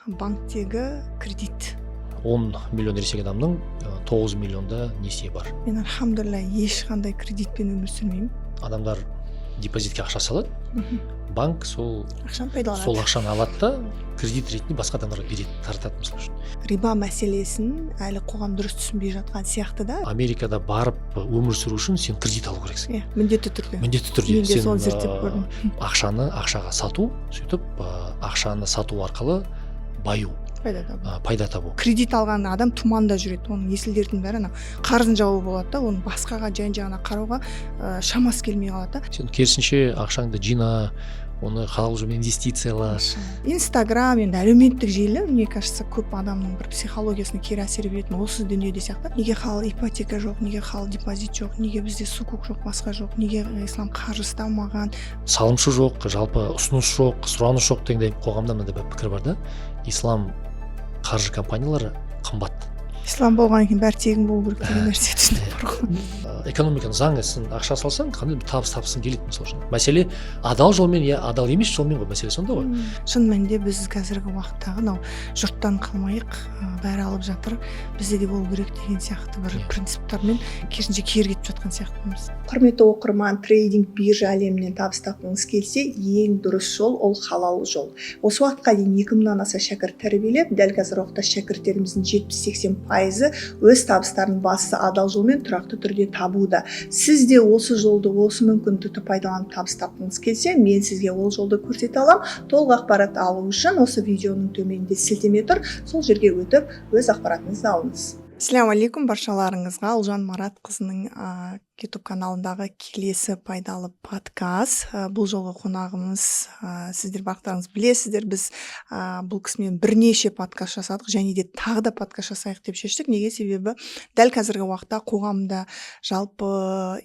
Банктегі кредит. 10 миллион ересек адамның 9 миллионда несие бар. Мен, альхамдулилля, ешқандай кредитпен өмір сүрмеймін. Адамдар депозитке ақша салады, банк сол ақшаны пайдаланады. Сол ақшаны алады да, кредит ретінде басқа адамдарға береді, таратады, мысалы үшін. Риба мәселесін әлі қоғам дұрыс түсінбей жатқан сияқты да. Америкада барып өмір сүру үшін сен кредит алу керексің. Иә, міндетті түрде. Міндетті түрде. Мен де сен соны зерттеп көрдім. Ақшаны ақшаға сату, сөйтіп ақшаны сату арқылы баю, пайда табу. Пайда табу. Кредит алған адам тұманда жүреді, оның есіл дертінің бәрі ана қарызын жабу болады да, оның басқаға жан жағына қарауға шамасы келмей қалады да. Сен керісінше ақшаңды жина, оны халал жолмен инвестицияла. Инстаграм, енді әлеуметтік желі, мне кажется, көп адамның бір психологиясына кері әсер беретін осы дүниеде сияқты. Неге халал ипотека жоқ, неге халал депозит жоқ, неге бізде сукук жоқ, басқа жоқ, неге ислам қаржысы дамымаған? Салымшы жоқ, жалпы ұсыныс жоқ, сұраныс жоқ дегендей. Қоғамда мынандай бір пікір бар да: ислам қаржы компаниялары қымбат. Ислам болғаннан кейін бәрі тегін болу керек деген нәрсе, түсінік бар ғой. Экономиканың заңы: сен ақша салсаң, қандай бір табыс тапқың келеді, мысалы үшін. Мәселе адал жолмен я адал емес жолмен ғой, мәселе сонда ғой. Шын мәнінде, біз қазіргі уақыттағы мынау жұрттан қалмайық, бәрі алып жатыр, бізде де болу керек деген сияқты бір принциптармен керісінше кері кетіп жатқан сияқтымыз. Құрметті оқырман, трейдинг, биржа әлемінен табыс тапқыңыз келсе, ең дұрыс жол ол халал жол. Осы уақытқа дейін 2000-нан аса шәкірт тәрбиелеп, дәл қазіргі уақытта шәкірттеріміздің 70-80 пайызы өз табыстарын басты адал жолмен тұрақты түрде табуда. Сіз де осы жолды, осы мүмкіндікті пайдаланып табыс тапқыңыз келсе, мен сізге ол жолды көрсете аламын. Толық ақпарат алу үшін осы видеоның төменінде сілтеме тұр, сол жерге өтіп, өз ақпаратыңызды алыңыз. Ассаляму алейкум баршаларыңызға! Ұлжан Маратқызының YouTube каналындағы келесі пайдалы подкаст. Бұл жолғы қонағымыз, сіздер барлықтарыңыз білесіздер, біз бұл кісімен бірнеше подкаст жасадық және де тағы да подкаст жасайық деп шештік. Неге? Себебі дәл қазіргі уақытта қоғамда жалпы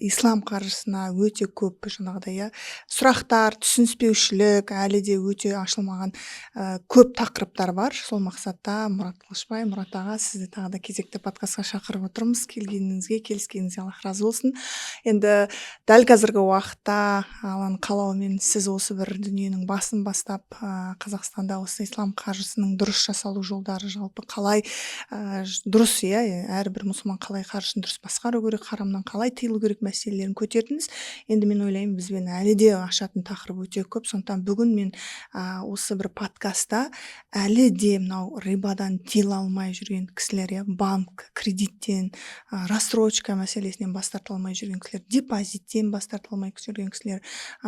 ислам қаржысына өте көп жаңағыдай, иә, сұрақтар, түсініспеушілік, әлі де өте ашылмаған көп тақырыптар бар. Сол мақсатта Мұрат Қылышбай, Мұрат аға, сізді тағы да кезекті подкастқа шақырып отырмыз. Келгеніңізге, келіскеніңізге Аллах разы болсын. Енді дәл қазіргі уақытта Алланың қалауымен сіз осы бір дүниенің басын бастап, Қазақстанда осы ислам қаржысының дұрыс жасалу жолдары, жалпы қалай дұрыс, иә, әрбір мұсылман қалай қаржысын дұрыс басқару керек, харамнан қалай тыйылу керек мәселелерін көтердіңіз. Енді мен ойлаймын, бізбен әлі де ашатын тақырып өте көп. Сондықтан бүгін мен осы бір подкастта әлі де мынау рибадан тыйыла алмай жүрген кісілер, иә, банк кредиттен, рассрочка мәселесінен бас тарта алмай жүрген кісілер, депозиттен бас тарта алмай жүрген кісілер,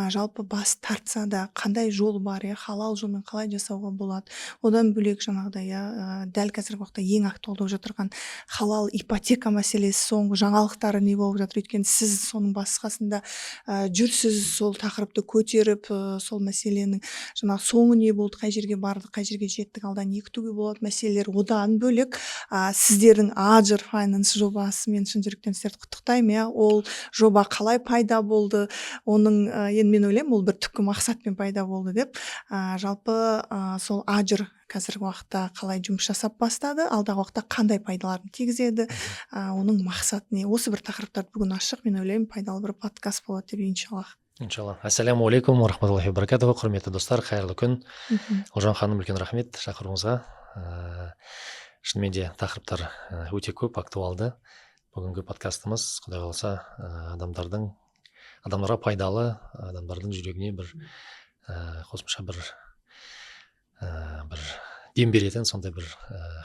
жалпы бас тартса да, қандай жол бар, иә, халал жолмен қалай жасауға болады, одан бөлек жаңағыдай, иә, дәл қазіргі уақытта ең актуалды болып жатырған халал ипотека мәселесі, соңғы жаңалықтары не болып жатыр? Өйткені сіз соның бас қасында жүрсіз, сол тақырыпты көтеріп, сол мәселенің жаңағы соңы не болды, қай жерге бардық, қай жерге жеттік, алда не күтуге болады мәселелер. Одан бөлек сіздердің Аджр Finance жобасымен шын жүректен сіздерді құттықтаймын, иә. Ол жоба қалай пайда болды, оның енді мен ойлаймын, ол бір түпкі мақсатпен пайда болды деп. Жалпы сол Аджр қазіргі уақытта қалай жұмыс жасап бастады, алдағы уақытта қандай пайдаларын тигізеді, оның мақсаты не, осы бір тақырыптарды бүгін ашық, мен ойлаймын, пайдалы бір подкаст болады деп, иншаллах. Иншалла. Ассаляму алейкум рахматуллахи баракатуху, құрметті достар, қайырлы күн! Ұлжан ханым, үлкен рахмет шақыруыңызға. Шынымен де тақырыптар өте көп, актуалды. Бүгінгі подкастымыз, құдай қаласа, адамдарға пайдалы, адамдардың жүрегіне бір қосымша бір дем беретін сондай бір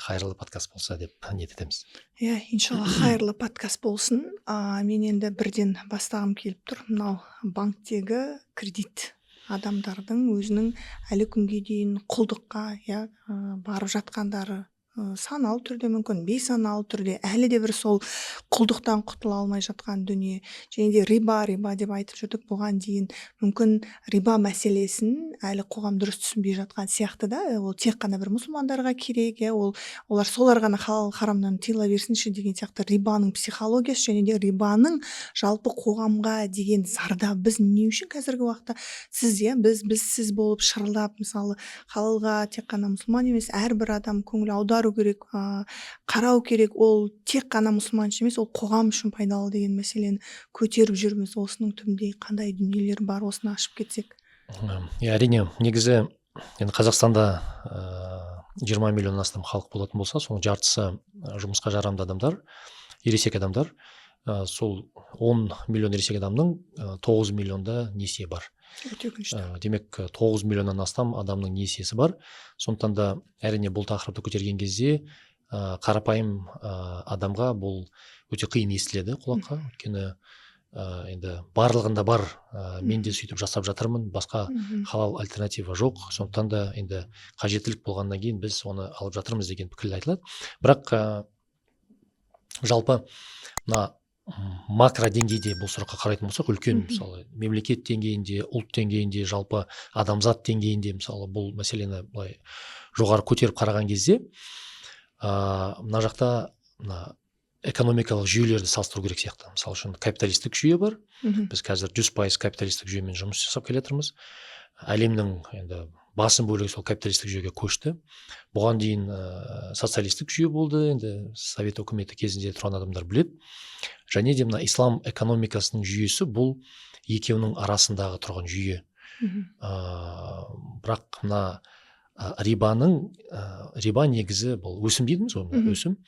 қайырлы подкаст болса деп ниет етеміз. Иә, иншалла, хайырлы подкаст болсын. Мен енді бірден бастағым келіп тұр. Мынау банктегі кредит, адамдардың өзінің әлі күнге дейін құлдыққа, иә, барып жатқандары, саналы түрде, мүмкін бейсаналы түрде, әлі де бір сол құлдықтан құтыла алмай жатқан дүние. Және де риба, риба деп айтып жүрдік бұған дейін. Мүмкін, риба мәселесін әлі қоғам дұрыс түсінбей жатқан сияқты да. Ол тек қана бір мұсылмандарға керек, иә, ол олар солар ғана халал харамнан тыйыла берсінші деген сияқты. Рибаның психологиясы және де рибаның жалпы қоғамға деген зардабы. Біз не үшін қазіргі уақытта сіз, иә, біз сіз болып шырылдап, мысалы, халалға тек қана мұсылман емес, әрбір адам көңіл аудару керек, қарау керек, ол тек қана мұсылман үшін емес, ол қоғам үшін пайдалы деген мәселені көтеріп жүрміз. Осының түбінде қандай дүниелер бар, осыны ашып кетсек. Иә, әрине, негізі Енді Қазақстанда 20 миллионнан астам халық болатын болса, соның жартысы жұмысқа жарамды адамдар, ересек адамдар. Сол 10 миллион ересек адамның 9 миллионда несие бар. Өте өкінішті. Демек, 9 миллионнан астам адамның несиесі бар. Сондықтан да, әрине, бұл тақырыпты көтерген кезде қарапайым адамға бұл өте қиын естіледі құлаққа, өйткені енді барлығында бар, мен де сөйтіп жасап жатырмын, басқа халал альтернатива жоқ, сондықтан да енді қажеттілік болғаннан кейін біз оны алып жатырмыз деген пікір айтылады. Бірақ жалпы мына макро деңгейде бұл сұраққа қарайтын болсақ, үлкен, мысалы, мемлекет деңгейінде, ұлт деңгейінде, жалпы адамзат деңгейінде, мысалы, бұл мәселені былай жоғары көтеріп қараған кезде, мына жақта мына экономикалық жүйелерді салыстыру керек сияқты. Мысалы үшін, капиталистік жүйе бар. Біз қазір 100% капиталистік жүйемен жұмыс жасап келе жатырмыз. Әлемнің енді басым бөлігі сол капиталистік жүйеге көшті. Бұған дейін социалистік жүйе болды, енді совет өкіметі кезінде тұрған адамдар біледі. Және де мына ислам экономикасының жүйесі бұл екеуінің арасындағы тұрған жүйе. Бірақ мына рибаның, риба негізі бұл өсім дейміз ғой, мына өсім.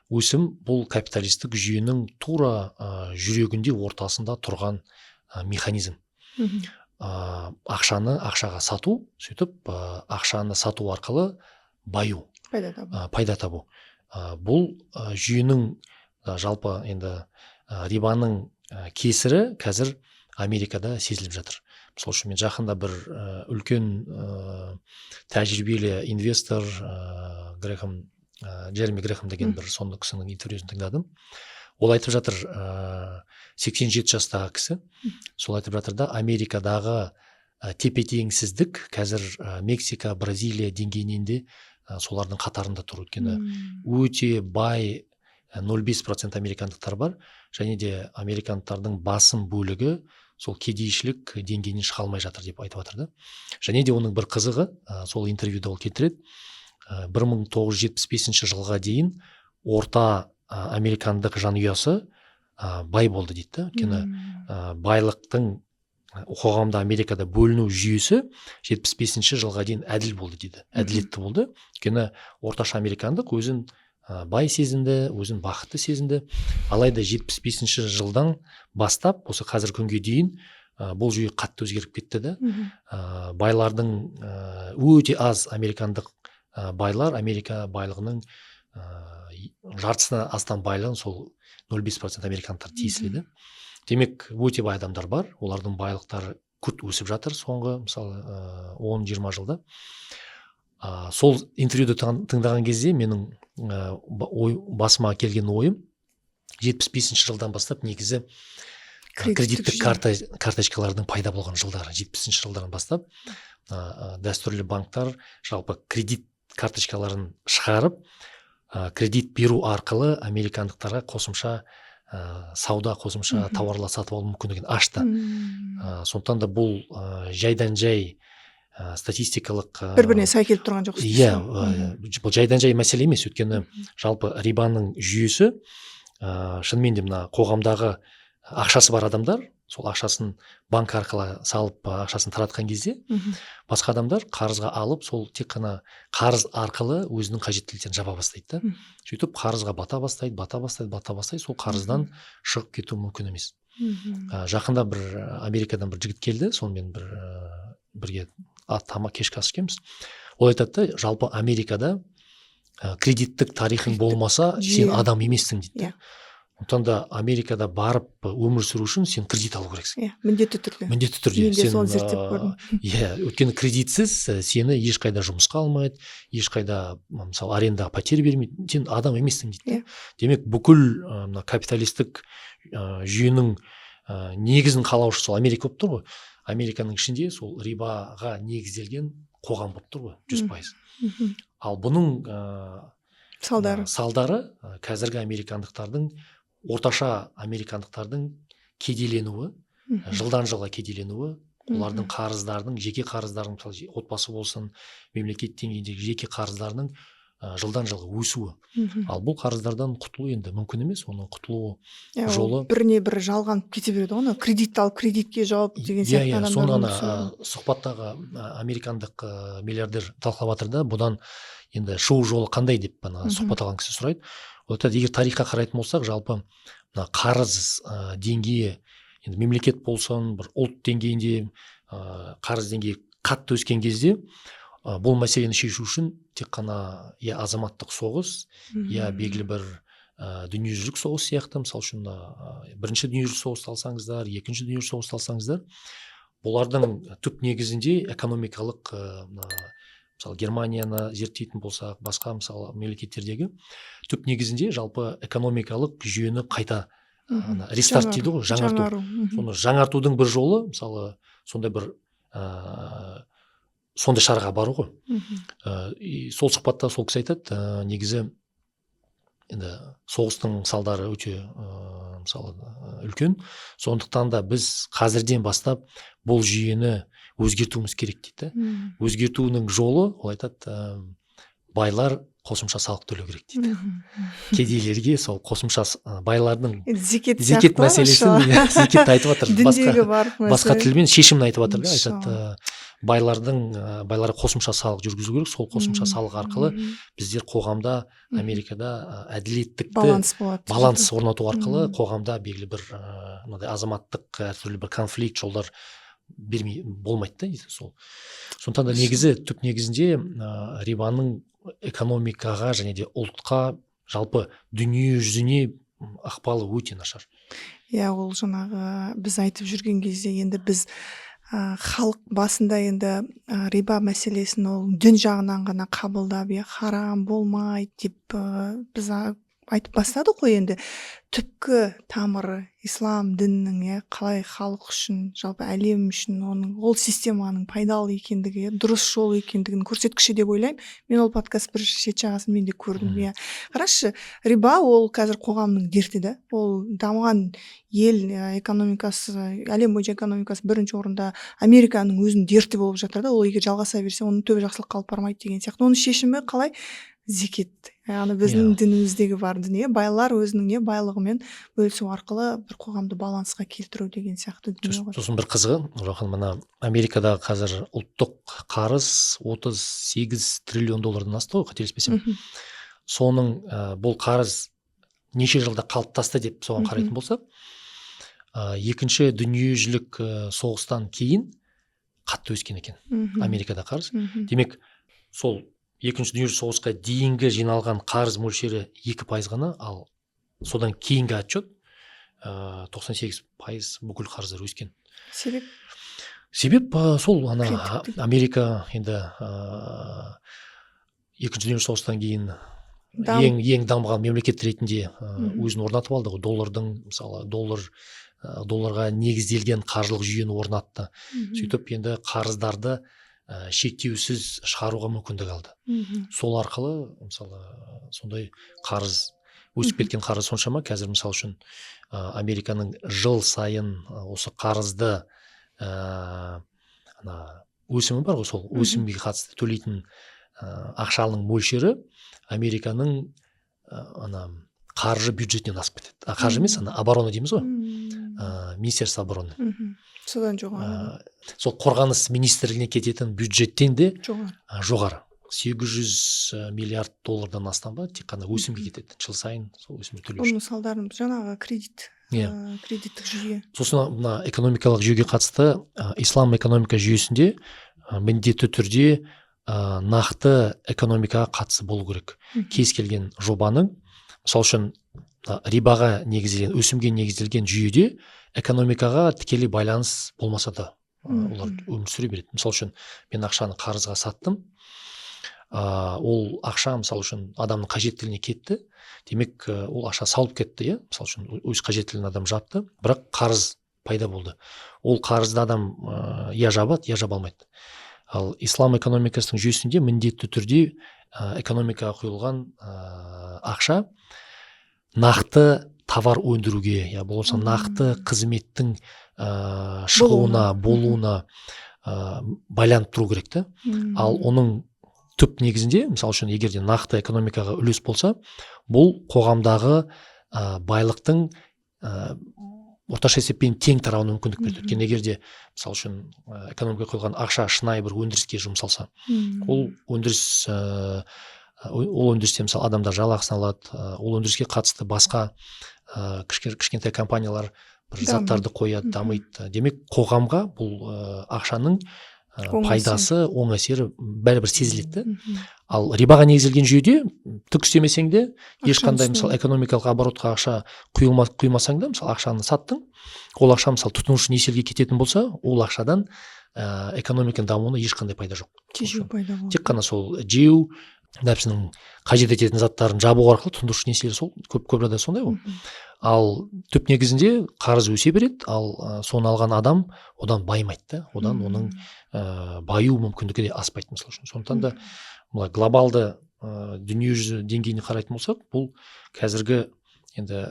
Өсім бұл капиталистік жүйенің тура жүрегінде, ортасында тұрған механизм. Ақшаны ақшаға сату, сөйтіп ақшаны сату арқылы баю, пайда табу. Пайда табу. Бұл жүйенің, жалпы енді рибаның кесірі қазір Америкада сезіліп жатыр. Мысалы үшін, мен жақында бір үлкен тәжірибелі инвестор Грэхэм, Джереми Грэхэм деген бір сондай кісінің интервьюсын тыңдадым. Ол айтып жатыр, 87 жастағы кісі, сол айтып жатыр да, Америкадағы тепе-теңсіздік қазір Мексика, Бразилия деңгейінен де солардың қатарында тұр. Өйткені өте бай 0,5% американдықтар бар, және де американдықтардың басым бөлігі сол кедейшілік деңгейінен шыға алмай жатыр деп айтып жатыр да. Және де оның бір қызығы, сол интервьюда ол келтіреді, 1975 жылға дейін орта американдық жанұясы бай болды дейді да. Өйткені байлықтың қоғамда, Америкада бөліну жүйесі 75 жылға дейін әділ болды дейді, әділетті болды. Өйткені орташа американдық өзін бай сезінді, өзін бақытты сезінді. Алайда 75 жылдан бастап осы қазіргі күнге дейін бұл жүйе қатты өзгеріп кетті да. Байлардың өте аз американдық байлар Америка байлығының жартысынан астам байлығын сол 0,5% американдықтар тиесілі да. Демек, өте бай адамдар бар, олардың байлықтары күрт өсіп жатыр соңғы, мысалы, 10-20 жылда. Сол интервьюді тыңдаған кезде менің ой, басыма келген ойым, 75 жылдан бастап негізі кредиттік кредиттік жүйе. Карточкалардың пайда болған жылдары, 70 жылдардан бастап дәстүрлі банктар жалпы кредит карточкаларын шығарып, кредит беру арқылы американдықтарға қосымша сауда, қосымша тауарлар сатып алу мүмкіндігін ашты. Сондықтан да бұл жайдан жай статистикалық бір біріне сай келіп тұрған жоқ. Иә, бұл жайдан жай мәселе емес, өйткені жалпы рибаның жүйесі шынымен де мына қоғамдағы ақшасы бар адамдар сол ақшасын банк арқылы салып, ақшасын таратқан кезде, басқа адамдар қарызға алып, сол тек қана қарыз арқылы өзінің қажеттіліктерін жаба бастайды да. Сөйтіп қарызға бата бастайды, бата бастайды, бата бастайды, сол қарыздан шығып кету мүмкін емес. Жақында бір Америкадан бір жігіт келді, сонымен бір бірге тамақ, кешкі ас ішкенбіз. Ол айтады да, жалпы Америкада кредиттік тарихың Кредиттік болмаса, сен жүйе. адам емессің дейді да. Сондықтан да Америкада барып өмір сүру үшін сен кредит алу керексің. Иә, міндетті түрде. Міндетті түрде. Мен де Сен, соны зерттеп көрдім. Иә, өйткені кредитсіз сені ешқайда жұмысқа алмайды, ешқайда, мысалы, арендаға пәтер бермейді, сен адам емессің дейді да. Демек, бүкіл мына капиталистік жүйенің негізін қалаушы сол Америка болып тұр ғой. Американың ішінде сол рибаға негізделген қоғам болып тұр ғой, жүз пайыз. Ал бұның салдары, салдары қазіргі американдықтардың, орташа американдықтардың кедейленуі, жылдан жылға кедейленуі, олардың қарыздарының, жеке қарыздарының, мысалы, отбасы болсын, мемлекет деңгейіндегі жеке қарыздарының Жылдан жылға өсуі. Ал бұл қарыздардан құтылу енді мүмкін емес, оның құтылу Иә, ол жолы біріне бірі жалғанып кете береді ғой, анау кредитті алып, кредитке жауып деген Иә. сияқты Иә, соны адамдар ана өмір сүреді. Сұхбаттағы американдық миллиардер талқылап жатыр да, бұдан енді шығу жолы қандай деп ана сұхбат алған кісі сұрайды. Ол айтады: егер тарихқа қарайтын болсақ, жалпы мына қарыз деңгейі енді мемлекет болсын, бір ұлт деңгейінде қарыз деңгейі қатты өскен кезде, бұл мәселені шешу үшін тек қана я азаматтық соғыс, я белгілі бір дүниежүзілік соғыс сияқты. Мысалы үшін, мына бірінші дүниежүзілік соғысты алсаңыздар, екінші дүниежүзілік соғысты алсаңыздар, бұлардың түп негізінде экономикалық, мына мысалы, Германияны зерттейтін болсақ, басқа мысалы мемлекеттердегі түп негізінде жалпы экономикалық жүйені қайта ана рестарт дейді ғой, жаңарту. Жаңару. Соны жаңартудың бір жолы, мысалы, сондай бір сондай шараға бару ғой. И сол сұхбатта сол кісі айтады: негізі енді соғыстың салдары өте мысалы, үлкен, сондықтан да біз қазірден бастап бұл жүйені өзгертуіміз керек дейді да. Өзгертуінің жолы, ол айтады, байлар қосымша салық төлеу керек дейді. Кедейлерге сол қосымша байлардың Енді зекет зекет сияқты ғой, мәселесін, машалла. иә, зекетті айтып жатыр басқа Діндегі бар басқа мәселе. тілмен шешімін айтып жатыр да. Айтады, Машалла. Байларға қосымша салық жүргізу керек, сол қосымша салық арқылы біздер қоғамда, Америкада әділеттікті Баланс болады. баланс орнату арқылы қоғамда белгілі бір мынандай азаматтық әртүрлі бір конфликт жолдар бермей болмайды да дейді сол. Сондықтан да негізі, түп негізінде рибаның экономикаға және де ұлтқа, жалпы дүние жүзіне ықпалы өте нашар. Иә, ол жаңағы біз айтып жүрген кезде енді біз халық басында енді риба мәселесін ол дін жағынан ғана қабылдап, иә, харам болмайды деп біз айтып бастадық қой. Енді түпкі тамыры ислам дінінің, иә, қалай халық үшін, жалпы әлем үшін оның ол системаның пайдалы екендігі, иә, дұрыс жол екендігінің көрсеткіші деп ойлаймын мен. Ол подкаст бір шет жағасын мен де көрдім. Иә, қарашы, риба ол қазір қоғамның дерті да. Ол дамыған ел экономикасы, әлем бойынша экономикасы бірінші орында Американың өзінің дерті болып жатыр да. Ол егер жалғаса берсе, оның түбі жақсылыққа алып бармайды деген сияқты. Оның шешімі қалай? Зекет, яғни біздің дініміздегі бар дүние, байлар өзінің не байлығымен бөлісу арқылы бір қоғамды балансқа келтіру деген сияқты дүние ғой. Сосын бір қызығы, Нұржан, мына Америкада қазір ұлттық қарыз 38 триллион доллардан асты ғой, қателеспесем. Соның бұл қарыз неше жылда қалыптасты деп соған қарайтын болсақ, екінші дүниежүзілік соғыстан кейін қатты өскен екен Америкада қарыз. Демек, сол екінші дүниежүзілік соғысқа дейінгі жиналған қарыз мөлшері 2% ғана, ал содан кейінгі отчет 98% бүкіл қарыздар өскен. Себеп? Себеп сол ана Кредиттік. Америка енді екінші дүниежүзілік соғыстан кейін ең дамыған мемлекет ретінде өзін орнатып алды ғой. Доллардың, мысалы, долларға негізделген қаржылық жүйені орнатты. Сөйтіп енді қарыздарды шектеусіз шығаруға мүмкіндік алды. Сол арқылы, мысалы, сондай қарыз өсіп кеткен. Қарыз соншама, қазір, мысалы үшін, Американың жыл сайын осы қарызды ана өсімі бар ғой, сол өсімге қатысты төлейтін ақшаның мөлшері Американың ана қаржы бюджетінен асып кетеді. Қаржы емес, ана оборона дейміз ғой, министерство обороны. Содан жоғары. Сол қорғаныс министрлігіне кететін бюджеттен де Жоғары. Жоғары, 800 миллиард доллардан астам ба, тек қана өсімге кетеді жыл сайын, сол өсімді төлеу үшін. Оның салдарын жаңағы кредит, Иә. Кредиттік жүйе. Сосын мына экономикалық жүйеге қатысты, ислам экономика жүйесінде міндетті түрде нақты экономикаға қатысы болу керек. Кез келген жобаның, мысалы үшін, мына рибаға негізделген, өсімге негізделген жүйеде экономикаға тікелей байланыс болмаса да, олар өмір сүре береді. Мысалы үшін, мен ақшаны қарызға саттым, ол ақша, мысалы үшін, адамның қажеттілігіне кетті. Демек, ол ақша салып кетті, иә, мысалы үшін, өз қажеттілігін адам жапты, бірақ қарыз пайда болды. Ол қарызды адам я жабады, я жаба алмайды. Ал ислам экономикасының жүйесінде міндетті түрде экономикаға құйылған ақша нақты товар өндіруге, я болмаса нақты қызметтің шығуына, Болуына. болуына байланып тұру керек та. Ал оның Түп негізінде, мысалы үшін, егер де нақты экономикаға үлес болса, бұл қоғамдағы байлықтың орташа есеппен тең тарауына мүмкіндік береді. Өйткені егер де, мысалы үшін, экономикаға құйылған ақша шынайы бір өндіріске жұмсалса, ол өндірісте, мысалы, адамдар жалақысын алады, ол өндіріске қатысты басқа кішкентай компаниялар бір Дамиды. заттарды қояды, дамиды. Демек, қоғамға бұл ақшаның Оң пайдасы, оң әсері бәрібір сезіледі да. Ал рибаға негізделген жүйеде түк істемесең де, Ақшаны ешқандай, мысалы, экономикалық оборотқа ақша құймасаң да, мысалы, ақшаны саттың, ол ақша, мысалы, тұтынушы несиеге кететін болса, ол ақшадан экономиканың дамуына ешқандай пайда жоқ. Тежеу пайда болады. Тек қана сол жеу, нәпсінің қажет ететін заттарын жабу арқылы тұтынушы несиелер, сол көп жағдайда сондай ғой. Ал түп негізінде қарыз өсе береді, ал соны алған адам одан байымайды да, одан оның баю мүмкіндігі де аспайды, мысалы үшін. Сондықтан да былай глобалды, дүниежүзі деңгейіне қарайтын болсақ, бұл қазіргі енді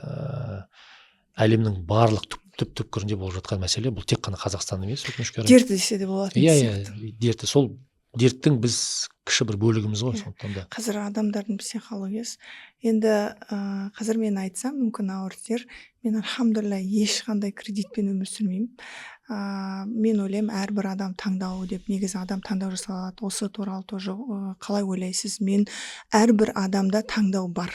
әлемнің барлық түп түп түпкірінде болып жатқан мәселе. Бұл тек қана Қазақстан емес, өкінішке орай. Дерті десе де болатын Иә. сияқты. Иә, дерті. Сол дерттің біз кіші бір бөлігіміз ғой. Сондықтан да Қазір адамдардың психологиясы енді, қазір мен айтсам, мүмкін ауыр тиер. Мен, альхамдулилля, ешқандай кредитпен өмір сүрмеймін. Мен ойлаймын, әрбір адам таңдауы деп, негізі адам таңдау жасай алады. Осы туралы тоже қалай ойлайсыз? Мен әрбір адамда таңдау бар.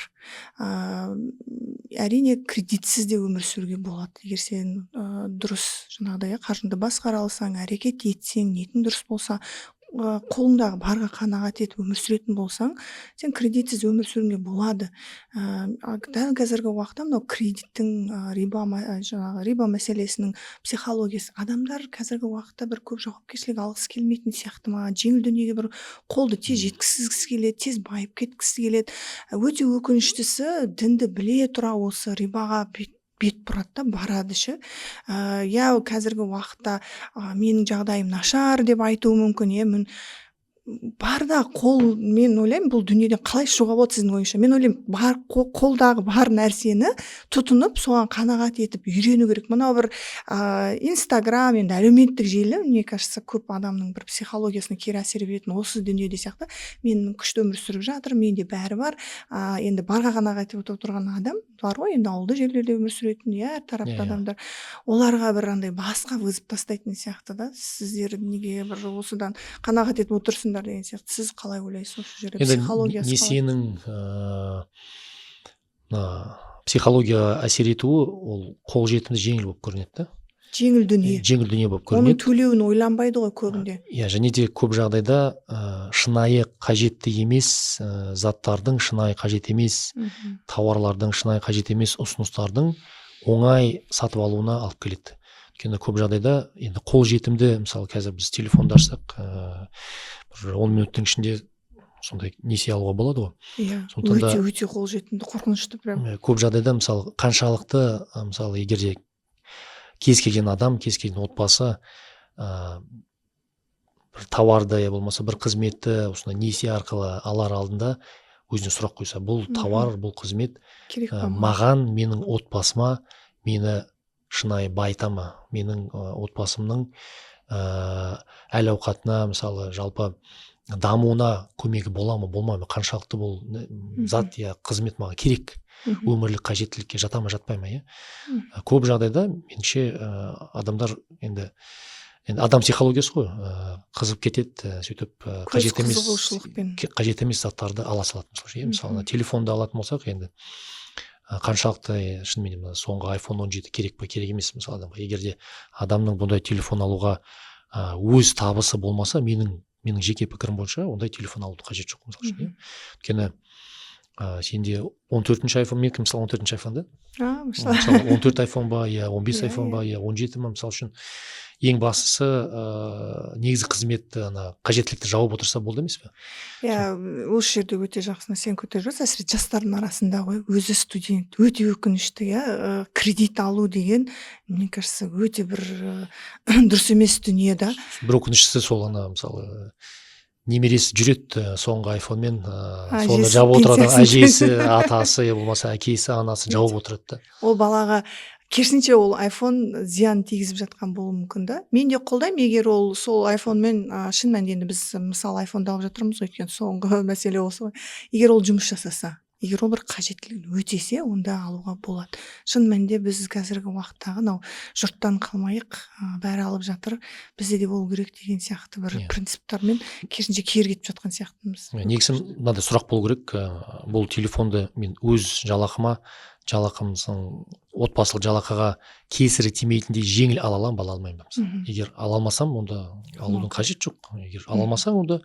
Әрине, кредитсіз де өмір сүруге болады, егер сен дұрыс жаңағыдай, иә, қаржыңды басқара алсаң, әрекет етсең, ниетің дұрыс болса, қолыңдағы барға қанағат етіп өмір сүретін болсаң, сен кредитсіз өмір сүруге болады. Дәл қазіргі уақытта мынау кредиттің, риба, жаңағы риба мәселесінің психологиясы, адамдар қазіргі уақытта бір көп жауапкершілік алғысы келмейтін сияқты ма, жеңіл дүниеге бір қолды тез жеткізгісі келеді, тез байып кеткісі келеді. Өте өкініштісі, дінді біле тұра осы рибаға бет бұрады да, барады ше. Иә, қазіргі уақытта менің жағдайым нашар деп айтуы мүмкін, иә. Мен бар да қол, мен ойлаймын, бұл дүниеден қалай шығуға болады сіздің ойыңызша? Мен ойлаймын, бар қолдағы бар нәрсені тұтынып, соған қанағат етіп үйрену керек. Мынау бір Инстаграм, енді әлеуметтік желі, мне кажется, көп адамның бір психологиясына кері әсер беретін осы дүниеде сияқты. Мен күшті өмір сүріп жатырмын, менде бәрі бар. Енді барға қанағат етіп отырған адам бар ғой енді, ауылды жерлерде өмір сүретін, иә, әр тарапта Иә, иә. адамдар, оларға бір андай басқа вызов тастайтын сияқты да, сіздер неге бір осыдан қанағат етіп отырсыңдар деген сияқты. Сіз қалай ойлайсыз осы жерде, Енді психологиясы қалай? несиенің мына психология әсер етуі, ол қолжетімді, жеңіл болып көрінеді да. Жеңіл дүние. Жеңіл дүние болып Оның көрінеді. төлеуін ойланбайды ғой көбінде. Иә, және де көп жағдайда шынайы қажетті емес заттардың, шынайы қажет емес тауарлардың, шынайы қажет емес ұсыныстардың оңай сатып алуына алып келеді. Өйткені көп жағдайда енді қолжетімді, мысалы, қазір біз телефонды ашсақ, бір 10 минуттың ішінде сондай несие алуға болады ғой. Сондықтан да Өте, өте қолжетімді, қорқынышты прям. Көп жағдайда, мысалы, қаншалықты мысалы, егер де кез келген адам, кез келген отбасы бір тауарды я болмаса бір қызметті осындай несие арқылы алар алдында өзіне сұрақ қойса: бұл тауар, бұл қызмет керек па маған? маған, менің отбасыма, мені шынайы байыта ма, менің отбасымның әл ауқатына, мысалы, жалпы дамуына көмегі бола ма, болмай ма, қаншалықты бұл зат я қызмет маған керек, өмірлік қажеттілікке жата ма, жатпай ма, иә. Көп жағдайда, меніңше, адамдар енді адам психологиясы ғой, қызып кетеді, сөйтіп Көз қажет емес қызығушылықпен. қажет емес заттарды ала салады, мысалы үшін, иә. Мысалы, ана телефонды алатын болсақ енді, қаншалықты шынымен де мына соңғы iPhone 17 керек па, керек емес, мысалы, адамға? Егер де адамның бұндай телефон алуға өз табысы болмаса, менің жеке пікірім бойынша, ондай телефон алудың қажеті жоқ, мысалы үшін, иә. Өйткені сенде 14-ші iPhone, менікі, мысалы, 14-ші iPhone да. Мысалы. Мысалы, 14 iPhone ба, я 15 iPhone ба, я 17 ма, мысалы үшін, ең бастысы негізгі қызметті, ана қажеттілікті жауып отырса болды емес пе? Иә, осы жерде өте жақсы нәрсені көтеріп жүрсіз, әсіресе жастардың арасында ғой, өзі студент, өте өкінішті, иә. Кредит алу деген, мне кажется, өте бір дұрыс емес дүние да. Бір өкініштісі сол, ана, мысалы, немересі жүреді соңғы айфонмен, соны Әжесі жабып отырады. пенсиясын Әжесі, атасы я болмаса әкесі, анасы жауып отырады да. Ол балаға Керісінше, ол айфон зиян тигізіп жатқан болуы мүмкін да. Мен де қолдаймын, егер ол сол айфонмен, шын мәнінде, енді біз, мысалы, айфонды алып жатырмыз ғой, өйткені соңғы мәселе осы ғой. Егер ол жұмыс жасаса, егер ол бір қажеттілігін өтесе, онда алуға болады. Шын мәнінде, біз қазіргі уақыттағы мынау жұрттан қалмайық, бәрі алып жатыр, бізде де болу керек деген сияқты бір принциптармен керісінше кері кетіп жатқан сияқтымыз. Иә, негізі мынандай сұрақ болу керек: бұл телефонды мен өз жалақыма, жалақым, отбасылық жалақыға кесірі тимейтіндей жеңіл ала аламын ба, ала алмаймын ба, мысалы. Егер ала алмасам, онда алудың қажеті жоқ. Егер ала алмасаң, онда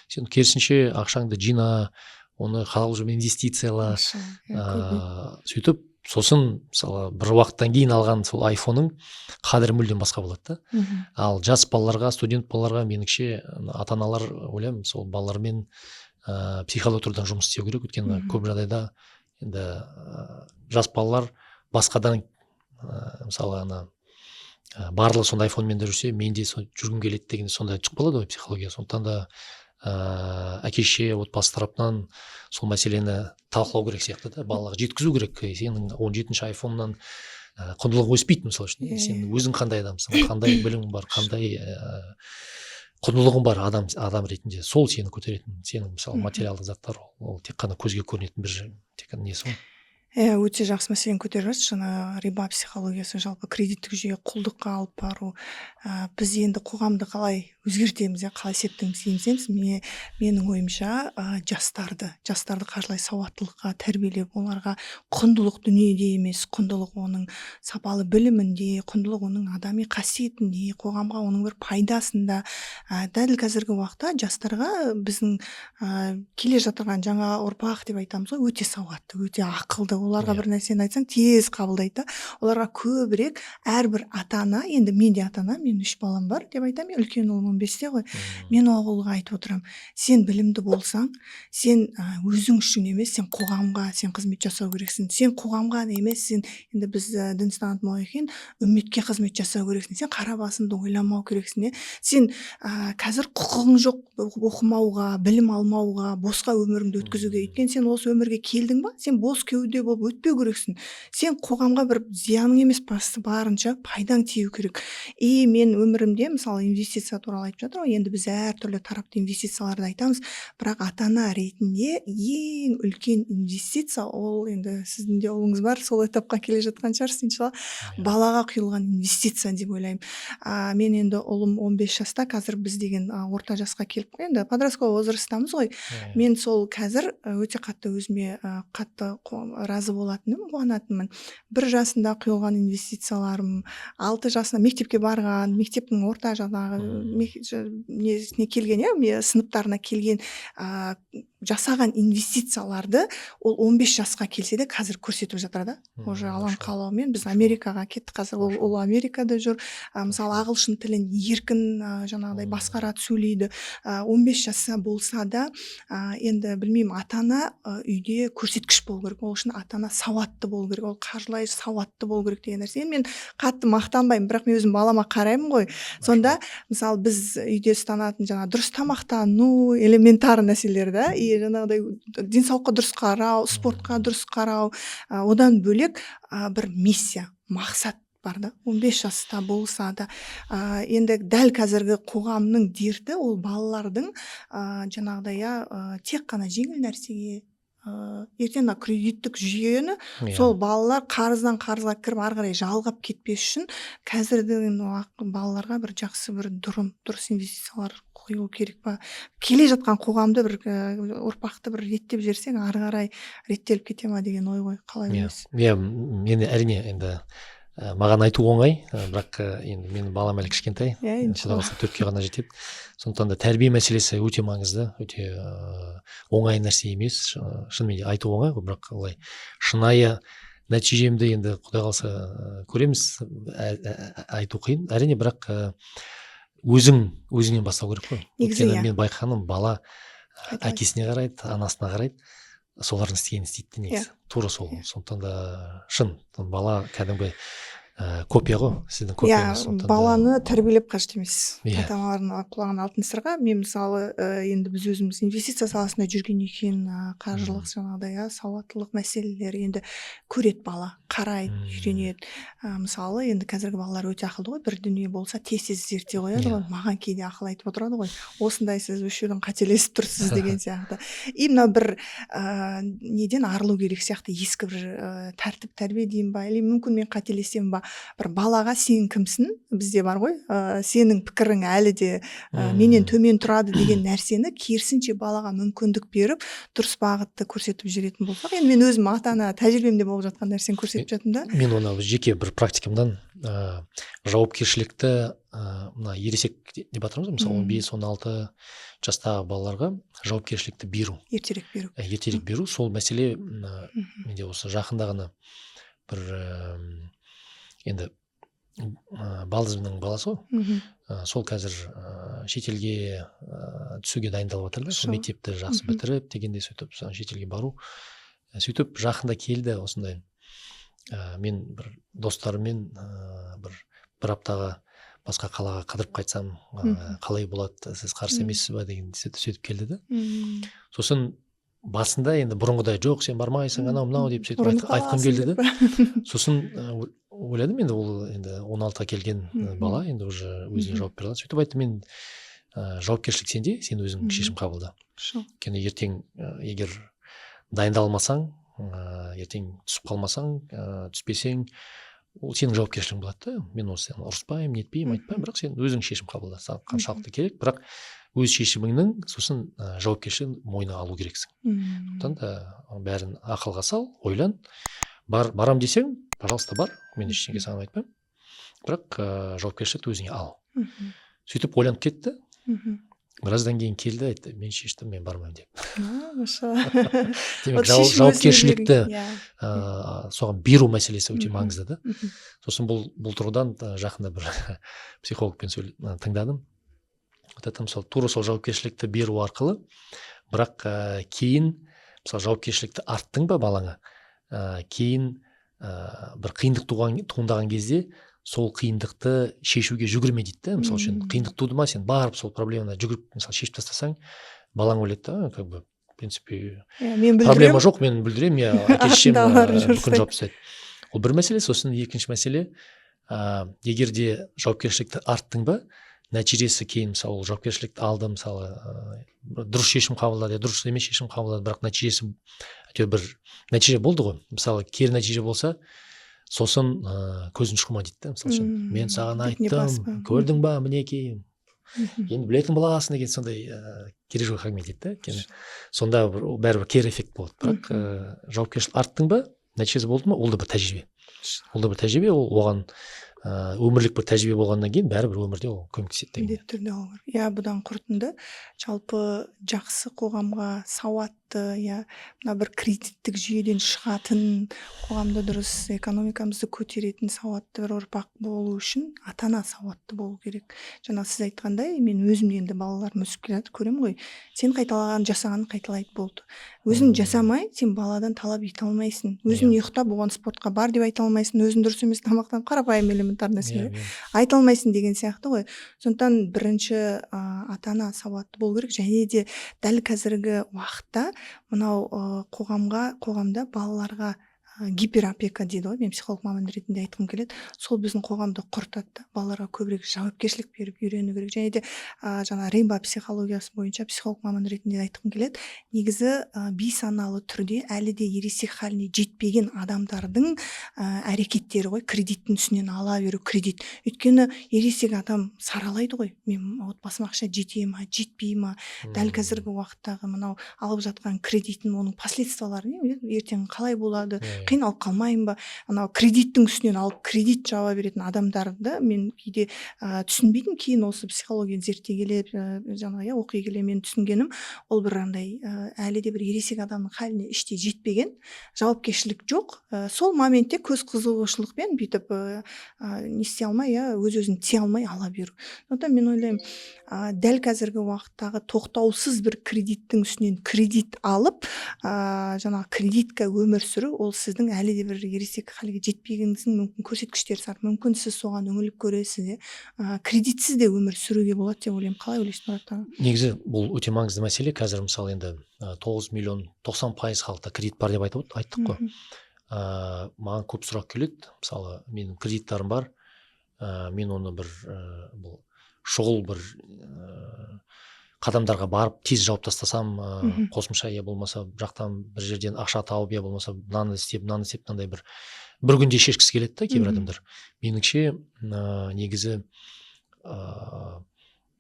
сен керісінше ақшаңды жина, оны халал жолмен инвестицияла. Машалла, иә, көп. Сөйтіп, сосын, мысалы, бір уақыттан кейін алған сол айфонның қадірі мүлдем басқа болады да. Ал жас балаларға, студент балаларға, меніңше, ата аналар, ойлаймын, сол балалармен психологиялық тұрғыдан жұмыс істеу керек, өйткені көп жағдайда енді жас балалар басқадан, мысалы, ана барлығы сондай айфонмен де жүрсе, мен де сол жүргім келеді деген сондай шығып қалады ғой психология. Сондықтан да әке шеше, отбасы тарапынан сол мәселені талқылау керек сияқты да, балаға жеткізу керек: сенің 17-ші айфоннан құндылығы өспейді, мысалы үшін. Сен өзің қандай адамсың, қандай білімің бар, қандай құндылығың бар адам ретінде, сол сені көтеретін. Сенің, мысалы, материалдық заттар ол тек қана көзге көрінетін бір тек қана несі ғой. Иә, өте жақсы мәселені көтеріп жатырсыз. Жаңа риба психологиясы, жалпы кредиттік жүйе, құлдыққа алып бару. Біз енді қоғамды қалай өзгертеміз, иә, қалай септігімізді тигіземіз? Менің ойымша, жастарды қаржылай сауаттылыққа тәрбиелеп, оларға құндылық дүниеде емес, құндылық оның сапалы білімінде, құндылық оның адами қасиетінде, қоғамға оның бір пайдасында. Дәл қазіргі уақытта жастарға, біздің келе жатырған жаңа ұрпақ деп айтамыз ғой, өте сауатты, өте ақылды. Оларға бір нәрсені айтсаң, тез қабылдайды да. Оларға көбірек әрбір ата ана, енді мен де ата ана, менің үш балам бар деп айтамын, үлкен ұлым 15-те ғой. Мен оғылға айтып отырамын: сен білімді болсаң, сен өзің үшін емес, сен қоғамға, сен қызмет жасау керексің. Сен қоғамға емес, сен енді біз дін ұстанатын болғаннан кейін үмметке қызмет жасау керексің. Сен қара басыңды ойламау керексің, иә. Сен қазір құқығың жоқ оқымауға, білім алмауға, босқа өміріңді өткізуге. Өйткені сен осы өмірге келдің ба, сен бос кеуде болып өтпеу керексің. Сен қоғамға бір зияның емес, басты барынша пайдаң тию керек. И мен өмірімде, мысалы, инвестиция туралы айтып жатыр ғой, енді біз әртүрлі тарапты инвестицияларды айтамыз, бірақ ата ана ретінде ең үлкен инвестиция ол, енді сіздің де ұлыңыз бар, сол этапқа келе жатқан шығарсыз, иншалла, балаға құйылған инвестиция деп ойлаймын. Мен енді ұлым 15 жаста қазір, біз деген орта жасқа келіп, енді подростковый возрасттамыз ғой. Мен сол қазір өте қатты өзіме қатты разы болатыным, қуанатынмын: 1 жасында құйылған инвестицияларым, 6 жасында мектепке барған, мектептің орта жаңағы несіне келген, иә, сыныптарына келген, жасаған инвестицияларды ол 15 жасқа келсе де, қазір көрсетіп жатыр да. Уже алаң қалаумен біз Америкаға кеттік, қазір ол Америкада жүр. Мысалы, ағылшын тілін еркін жаңағыдай басқарады, сөйлейді. 15 жаста болса да, енді білмеймін, ата ана үйде көрсеткіш болу керек. Ол үшін ата ана сауатты болу керек, ол қаржылай сауатты болу керек деген нәрсе. Енді мен қатты мақтанбаймын, бірақ мен өзім балама қараймын ғой. Сонда, мысалы, біз үйде ұстанатын жаңа дұрыс тамақтану, элементарный нәрселер да, и жаңағыдай денсаулыққа дұрыс қарау, спортқа дұрыс қарау, одан бөлек бір миссия, мақсат бар да, 15 жаста болса да. Енді дәл қазіргі қоғамның дерті ол балалардың жаңағыдай, иә, тек қана жеңіл нәрсеге, ертең мына кредиттік жүйені сол балалар қарыздан қарызға кіріп, ары қарай жалғап кетпес үшін қазірдің балаларға бір жақсы бір дұрыс инвестициялар құю керек па? Келе жатқан қоғамды бір ұрпақты бір реттеп жіберсең, ары қарай реттеліп кете ма деген ой ғой. Қалай ойлайсыз? Иә, мен, әрине, енді маған айту оңай, бірақ енді менің балам әлі кішкентай, иә құдай иншалла қаласа, 4-ке ғана жетеді. Сондықтан да тәрбие мәселесі өте маңызды, өте оңай нәрсе емес. Шынымен де айту оңай ғой, бірақ олай шынайы нәтижемді енді, құдай қаласа, көреміз. Айту қиын, әрине, бірақ өзің өзіңнен бастау керек қой. Негізі, Өйткені иә. мен байқағаным, бала Қайталайды. әкесіне қарайды, анасына қарайды, солардың істегенін істейді де негізі. Тура сол. Сондықтан да шын бала кәдімгі Копия ғой, сіздің копияңыз. Иә, сондықтан да- баланы тәрбиелеп қажет емес. Иә. Ата аналардың құлағына алтын сырға. Мен, мысалы, енді біз өзіміз инвестиция саласында жүргеннен кейін, қаржылық, жаңағыдай, иә, сауаттылық мәселелері, енді көреді бала, қарайды, үйренеді. Мысалы, енді қазіргі балалар өте ақылды ғой, бір дүние болса, тез тез зерттей қояды ғой. Маған кейде ақыл айтып отырады ғой, осындай, сіз осы жерден қателесіп тұрсыз деген сияқты. И мына бір неден арылу керек сияқты, ескі бір тәртіп, тәрбие деймін ба, или мүмкін мен қателесемін ба, бір балаға «сен кімсің», бізде бар ғой, сенің пікірің әлі де менен төмен тұрады деген нәрсені, керісінше, балаға мүмкіндік беріп, дұрыс бағытты көрсетіп жіберетін болсақ. Енді мен өзім ата ана тәжірибемде болып жатқан нәрсені көрсетіп жатырмын да. Мен оны жеке бір практикамдан, жауапкершілікті, мына ересек деп жатырмыз ғой, мысалы, 15, 16 жастағы балаларға жауапкершілікті беру, ертерек беру. Ертерек беру, сол мәселе мына менде осы жақында ғана бір, енді балдызымның баласы ғой, сол қазір шетелге түсуге дайындалып жатыр да, сол мектепті жақсы бітіріп дегенде, сөйтіп сол шетелге бару. Сөйтіп жақында келді осындай, мен бір достарыммен бір аптаға басқа қалаға қыдырып қайтсам, қалай болады, сіз қарсы емессіз ба деген, сөйтіп келді да. Сосын басында енді бұрынғыдай «жоқ, сен бармайсың», анау мынау деп сөйтіп ұрынып айтқым қаласың келді да. деп па? Сосын ойладым, енді ол енді 16-ға келген бала, енді уже өзіне жауап бере алады. Сөйтіп айттым мен: «Жауапкершілік сенде, сен өзің шешім қабылда. Өйткені ертең егер дайындалмасаң, ертең түсіп қалмасаң, түспесең, ол сенің жауапкершілігің болады да. Мен осы сені ұрыспаймын, нетпеймін, айтпаймын, бірақ сен өзің шешім қабылда, саған қаншалықты керек, бірақ өз шешіміңнің сосын жауапкершілігін мойныңа алу керексің. Сондықтан да бәрін ақылға сал, ойлан, бар, барам десең, пожалуйста, бар, мен ештеңе саған айтпаймын, бірақ жауапкершілікті өзіңе ал». Сөйтіп ойланып кетті. Біраздан кейін келді, айтты: «Мен шештім, мен бармаймын», — деп. Машалла. Демек, Вот шешім өзіне жауапкершілікті беру, иә. Соған беру мәселесі өте маңызды да. Сосын бұл тұрғыдан жақында бір психологпен тыңдадым. Айтады, мысалы, тура сол жауапкершілікті беру арқылы, бірақ кейін, мысалы, жауапкершілікті арттың ба балаңа, кейін бір қиындық туындаған кезде сол қиындықты шешуге жүгірме дейді да. Мысалы үшін, қиындық туды ма, сен барып сол проблеманы жүгіріп, мысалы, шешіп тастасаң, балаң ойлайды да: «Как бы, в принципе, Иә, мен проблема бүлдіремін. жоқ, мен бүлдіремін, иә, әке шешем Артындағыларын бүкіл жұрт жауап тастайды». Ол бір мәселе. Сосын екінші мәселе, егер де жауапкершілікті арттың ба, нәтижесі кейін, мысалы, ол жауапкершілікті алды, мысалы, бір дұрыс шешім қабылдады, я дұрыс емес шешім қабылдады, бірақ нәтижесі әйтеуір бір нәтиже болды ғой. Мысалы, кері нәтиже болса, сосын көзін шұқыма дейді да. Мысалы үшін, «мен саған Бетіне айттым, баспа. көрдің ба, мінекей, енді білетін боласың» деген сондай керегі жоқ әңгіме дейді да. Өйткені сонда бір, ол бәрібір кері эффект болады. Бірақ жауапкершілік арттың ба, нәтижесі болды ма, ол да бір тәжірибе, ол да бір тәжірибе, ол оған өмірлік бір тәжірибе болғаннан кейін, бәрібір өмірде ол көмектеседі деген. Міндетті түрде алу керек, иә. Бұдан қорытынды: жалпы жақсы қоғамға, сауатты, иә, мына бір кредиттік жүйеден шығатын, қоғамды дұрыс, экономикамызды көтеретін сауатты бір ұрпақ болу үшін ата ана сауатты болу керек. Жаңа сіз айтқандай, мен өзім енді балаларым өсіп келе жатыр, көремін ғой, сен қайталаған, жасағанын қайталайды, болды. Өзің жасамай, сен баладан талап ете алмайсың. Өзің ұйықтап, оған спортқа бар деп айта алмайсың, өзің дұрыс емес тамақтанып, қарапайым элементарный нәрселер айта алмайсың деген сияқты ғой. Сондықтан бірінші ата ана сауатты болу керек. Және де дәл қазіргі уақытта мынау қоғамға, қоғамда балаларға гиперопека дейді ғой, мен психолог маман ретінде айтқым келеді, сол біздің қоғамды құртады да. Балаларға көбірек жауапкершілік беріп үйрену керек. Және де жаңа римба психологиясы бойынша психолог маман ретінде айтқым келеді: негізі бейсаналы түрде әлі де ересек халіне жетпеген адамдардың әрекеттері ғой кредиттің үстінен ала беру кредит. Өйткені ересек адам саралайды ғой: мен отбасыма ақша жете ма, жетпей ма, дәл қазіргі уақыттағы мынау алып жатқан кредитім, оның последствиялары не, ертең қалай болады, Иә, иә. қиналып қалмайын ба? Анау кредиттің үстінен алып, кредит жаба беретін адамдарды мен кейде түсінбейтінмін. Кейін осы психологияны зерттей келе, жаңағы, иә, оқи келе мен түсінгенім, ол бір андай әлі де бір ересек адамның халіне іштей жетпеген, жауапкершілік жоқ, сол моментте көз қызығушылықпен бүйтіп не істей алмай, иә, өз өзін тия алмай ала беру. Сондықтан мен ойлаймын, дәл қазіргі уақыттағы тоқтаусыз бір кредиттің үстінен кредит алып, жаңағы кредитка өмір сүру, ол сізді сіздің әлі де бір ересек халге жетпегеніңіздің мүмкін көрсеткіштері шығар. Мүмкін, сіз соған үңіліп көресіз, иә. Кредитсіз де өмір сүруге болады деп ойлаймын. Қалай ойлайсыз, Мұрат аға? Негізі бұл өте маңызды мәселе. Қазір, мысалы, енді 9 миллион, 90% халықта кредит бар деп айттық қой. Маған көп сұрақ келеді, мысалы, менің кредиттарым бар, мен оны бір бұл шұғыл бір қадамдарға барып, тез жауып тастасам, қосымша я болмаса бір жақтан, бір жерден ақша тауып, я болмаса мынаны істеп, мынаны істеп, мынандай бір күнде шешкісі келеді да кейбір адамдар. Меніңше, негізі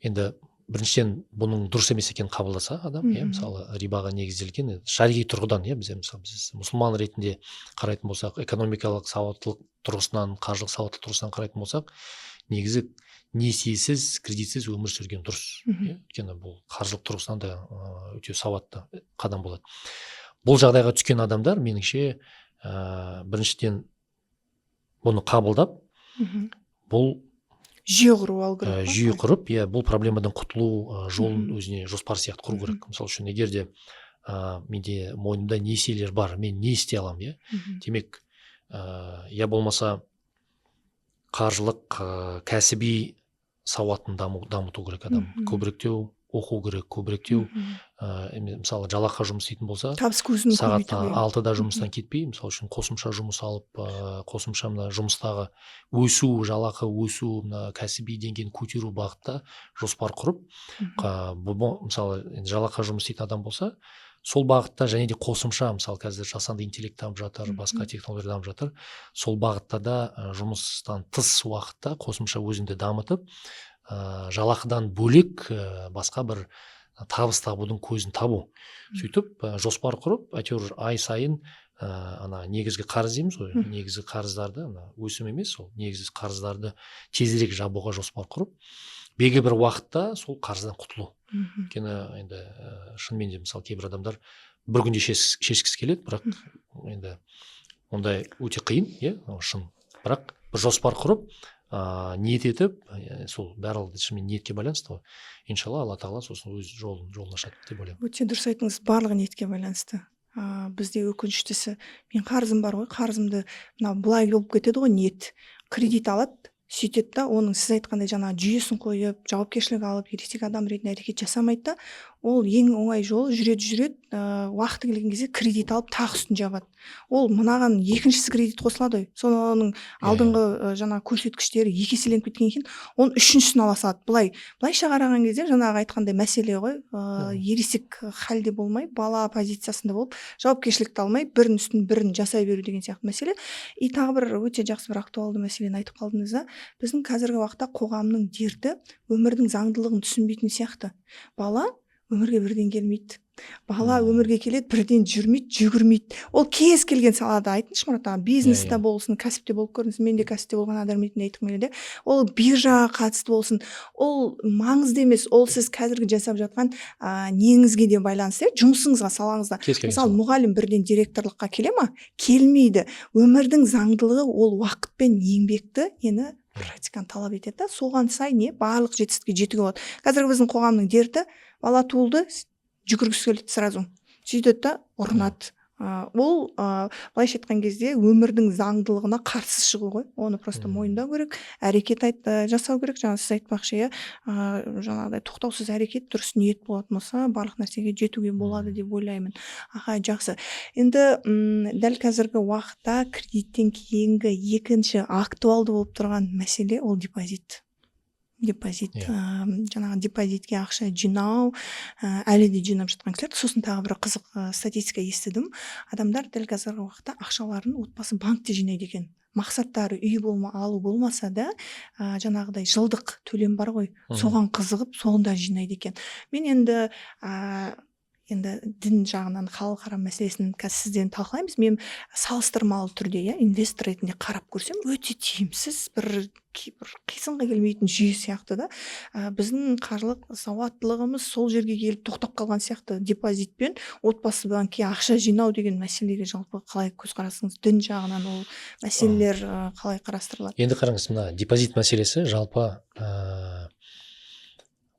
енді біріншіден, бұның дұрыс емес екенін қабылдаса адам, иә, мысалы, рибаға негізделген, енді шариғи тұрғыдан, иә, бізде, мысалы, біз мұсылман ретінде қарайтын болсақ, экономикалық сауаттылық тұрғысынан, қаржылық сауаттылық тұрғысынан қарайтын болсақ, негізі несиесіз, кредитсіз өмір сүрген дұрыс, иә, өйткені бұл қаржылық тұрғысынан да өте сауатты қадам болады. Бұл жағдайға түскен адамдар, меніңше, біріншіден, бұны қабылдап, бұл Жүйе құрып алу керек қой. Жүйе құрып, иә, бұл проблемадан құтылу жолын өзіне жоспар сияқты құру керек. Мысалы үшін, егер де менде мойнымда несиелер бар, мен не істей аламын, иә? Демек, я болмаса қаржылық, кәсіби сауатын дамыту керек адам. Көбіректеу оқу керек, көбіректеу, мысалы, жалақыға жұмыс істейтін болса, Табыс көзін сағат көбейту керек. 6-да жұмыстан кетпей, мысалы үшін, қосымша жұмыс алып, қосымша мына жұмыстағы өсу, жалақы өсу, мына кәсіби деңгейін көтеру бағытта жоспар құрып, мысалы, енді жалақыға жұмыс істейтін адам болса, сол бағытта және де қосымша, мысалы, қазір жасанды интеллект дамып жатыр, басқа технологиялар дамып жатыр, сол бағытта да жұмыстан тыс уақытта қосымша өзіңді дамытып, жалақыдан бөлек басқа бір табыс табудың көзін табу. Сөйтіп, жоспар құрып, әйтеуір ай сайын ана негізгі қарыз дейміз ғой, негізгі қарыздарды, ана өсім емес, ол негізгі қарыздарды тезірек жабуға жоспар құрып, белгілі бір уақытта сол қарыздан құтылу. Өйткені енді шынымен де, мысалы, кейбір адамдар бір күнде шешкісі келеді, бірақ енді ондай өте қиын, иә, ол шын. Бірақ бір жоспар құрып, ниет етіп, сол барлығы шынымен ниетке байланысты ғой, иншалла, Алла тағала сосын өз жолын ашады деп ойлаймын. Өте дұрыс айттыңыз, барлығы ниетке байланысты. Бізде өкініштісі, мен қарызым бар ғой, қарызымды мынау былай болып кетеді ғой, ниет, кредит алады, сөйтеді да, оның сіз айтқандай жаңағы жүйесін қойып, жауапкершілік алып, ересек адам ретінде әрекет жасамайды да. Ол ең оңай жолы жүреді, жүреді, уақыты келген кезде кредит алып, тағы үстін жабады. Ол мынаған екіншісі кредит қосылады ғой, соның алдыңғы жаңағы көрсеткіштері екі еселеніп кеткеннен кейін оның үшіншісін ала салады. Былайша қараған кезде, жаңағы айтқандай мәселе ғой, ересек халде болмай, бала позициясында болып, жауапкершілікті алмай, бірінің үстін бірін жасай беру деген сияқты мәселе. И тағы бір өте жақсы, бір актуалды мәселені айтып қалдыңыз да. Біздің қазіргі уақытта қоғамның дерті өмірдің заңдылығын түсінбейтін сияқты. Бала өмірге бірден келмейді, бала өмірге келеді, бірден жүрмейді, жүгірмейді. Ол кез келген салада айтыңызшы, Мұрат аға, бизнесте Иә, иә. болсын, кәсіпте болып көрдіңіз, мен де кәсіпте болған адам ретінде айтқым келеді, ол биржаға қатысты болсын, ол маңызды емес, ол сіз қазіргі жасап жатқан неңізге де байланысты, иә, жұмысыңызға, салаңызда. Кез келген Мысалы, сала. мұғалім бірден директорлыққа келе ма? Келмейді. Өмірдің заңдылығы ол уақыт пен еңбекті, нені, практиканы талап етеді да, соған сай не барлық жетістікке жетуге болады. Қазіргі біздің қоғамның дерті: бала туылды, жүгіргісі келеді сразу, сөйтеді да ұрынады. Ол былайша айтқан кезде өмірдің заңдылығына қарсы шығу ғой. Оны просто мойындау керек, әрекет жасау керек. Жаңа сіз айтпақшы, иә, жаңағыдай тоқтаусыз әрекет, дұрыс ниет болатын болса, барлық нәрсеге жетуге болады деп ойлаймын. Аха, жақсы. Енді дәл қазіргі уақытта кредиттен кейінгі екінші актуалды болып тұрған мәселе ол депозит. Депозит, жаңағы депозитке ақша жинау, әлі де жинап жатқан кісілер. Сосын тағы бір қызық статистика естідім: адамдар дәл қазіргі уақытта ақшаларын отбасы банкте жинайды екен. Мақсаттары үй алу болмаса да, жаңағыдай жылдық төлем бар ғой, соған қызығып, сонда жинайды екен. Мен енді дін жағынан халал харам мәселесін қазір сізден талқылаймыз. Мен салыстырмалы түрде, иә, инвестор ретінде қарап көрсем, өте тиімсіз, бір қисынға келмейтін жүйе сияқты да. Біздің қаржылық сауаттылығымыз сол жерге келіп тоқтап қалған сияқты. Депозит пен отбасы банкке ақша жинау деген мәселеге жалпы қалай көзқарасыңыз? Дін жағынан ол мәселелер қалай қарастырылады? Енді қараңыз, мына депозит мәселесі, жалпы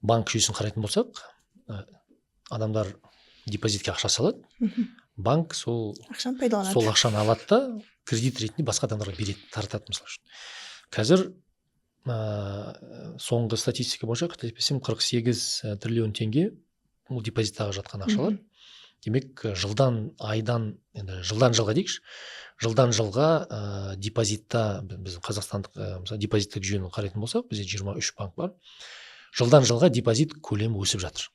банк жүйесін қарайтын болсақ, адамдар депозитке ақша салады. Банк сол Ақшаны пайдаланады. Сол ақшаны алады да, кредит ретінде басқа адамдарға береді, таратады. Мысалы үшін, қазір соңғы статистика бойынша, қателеспесем, 48 триллион теңге бұл депозиттағы жатқан ақшалар. Демек, жылдан айдан, енді жылдан жылға дейікші, жылдан жылға депозитта біздің қазақстандық мысалы, депозиттік жүйені қарайтын болсақ, бізде 23 банк бар, жылдан жылға депозит көлемі өсіп жатыр.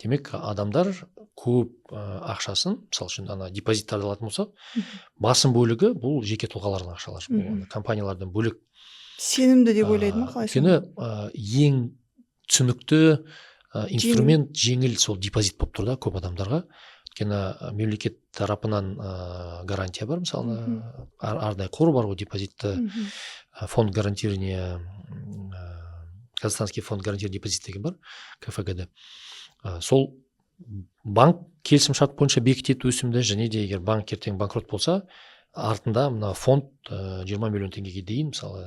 Демек, адамдар көп ақшасын, мысалы үшін, ана депозиттарды алатын болсақ, басым бөлігі бұл жеке тұлғалардың ақшалары, бұл ана компаниялардан бөлек. Сенімді деп ойлайды ма, қалай? Өйткені ең түсінікті инструмент, жеңіл сол депозит болып тұр да көп адамдарға. Өйткені мемлекет тарапынан гарантия бар, мысалы, арнайы қор бар ғой, депозитті фонд гарантирования, Казахстанский фонд гарантирования депозит деген бар, КФГД. Сол банк келісімшарт бойынша бекітеді өсімді, және де егер банк ертең банкрот болса, артында мына фонд 20 миллион теңгеге дейін, мысалы,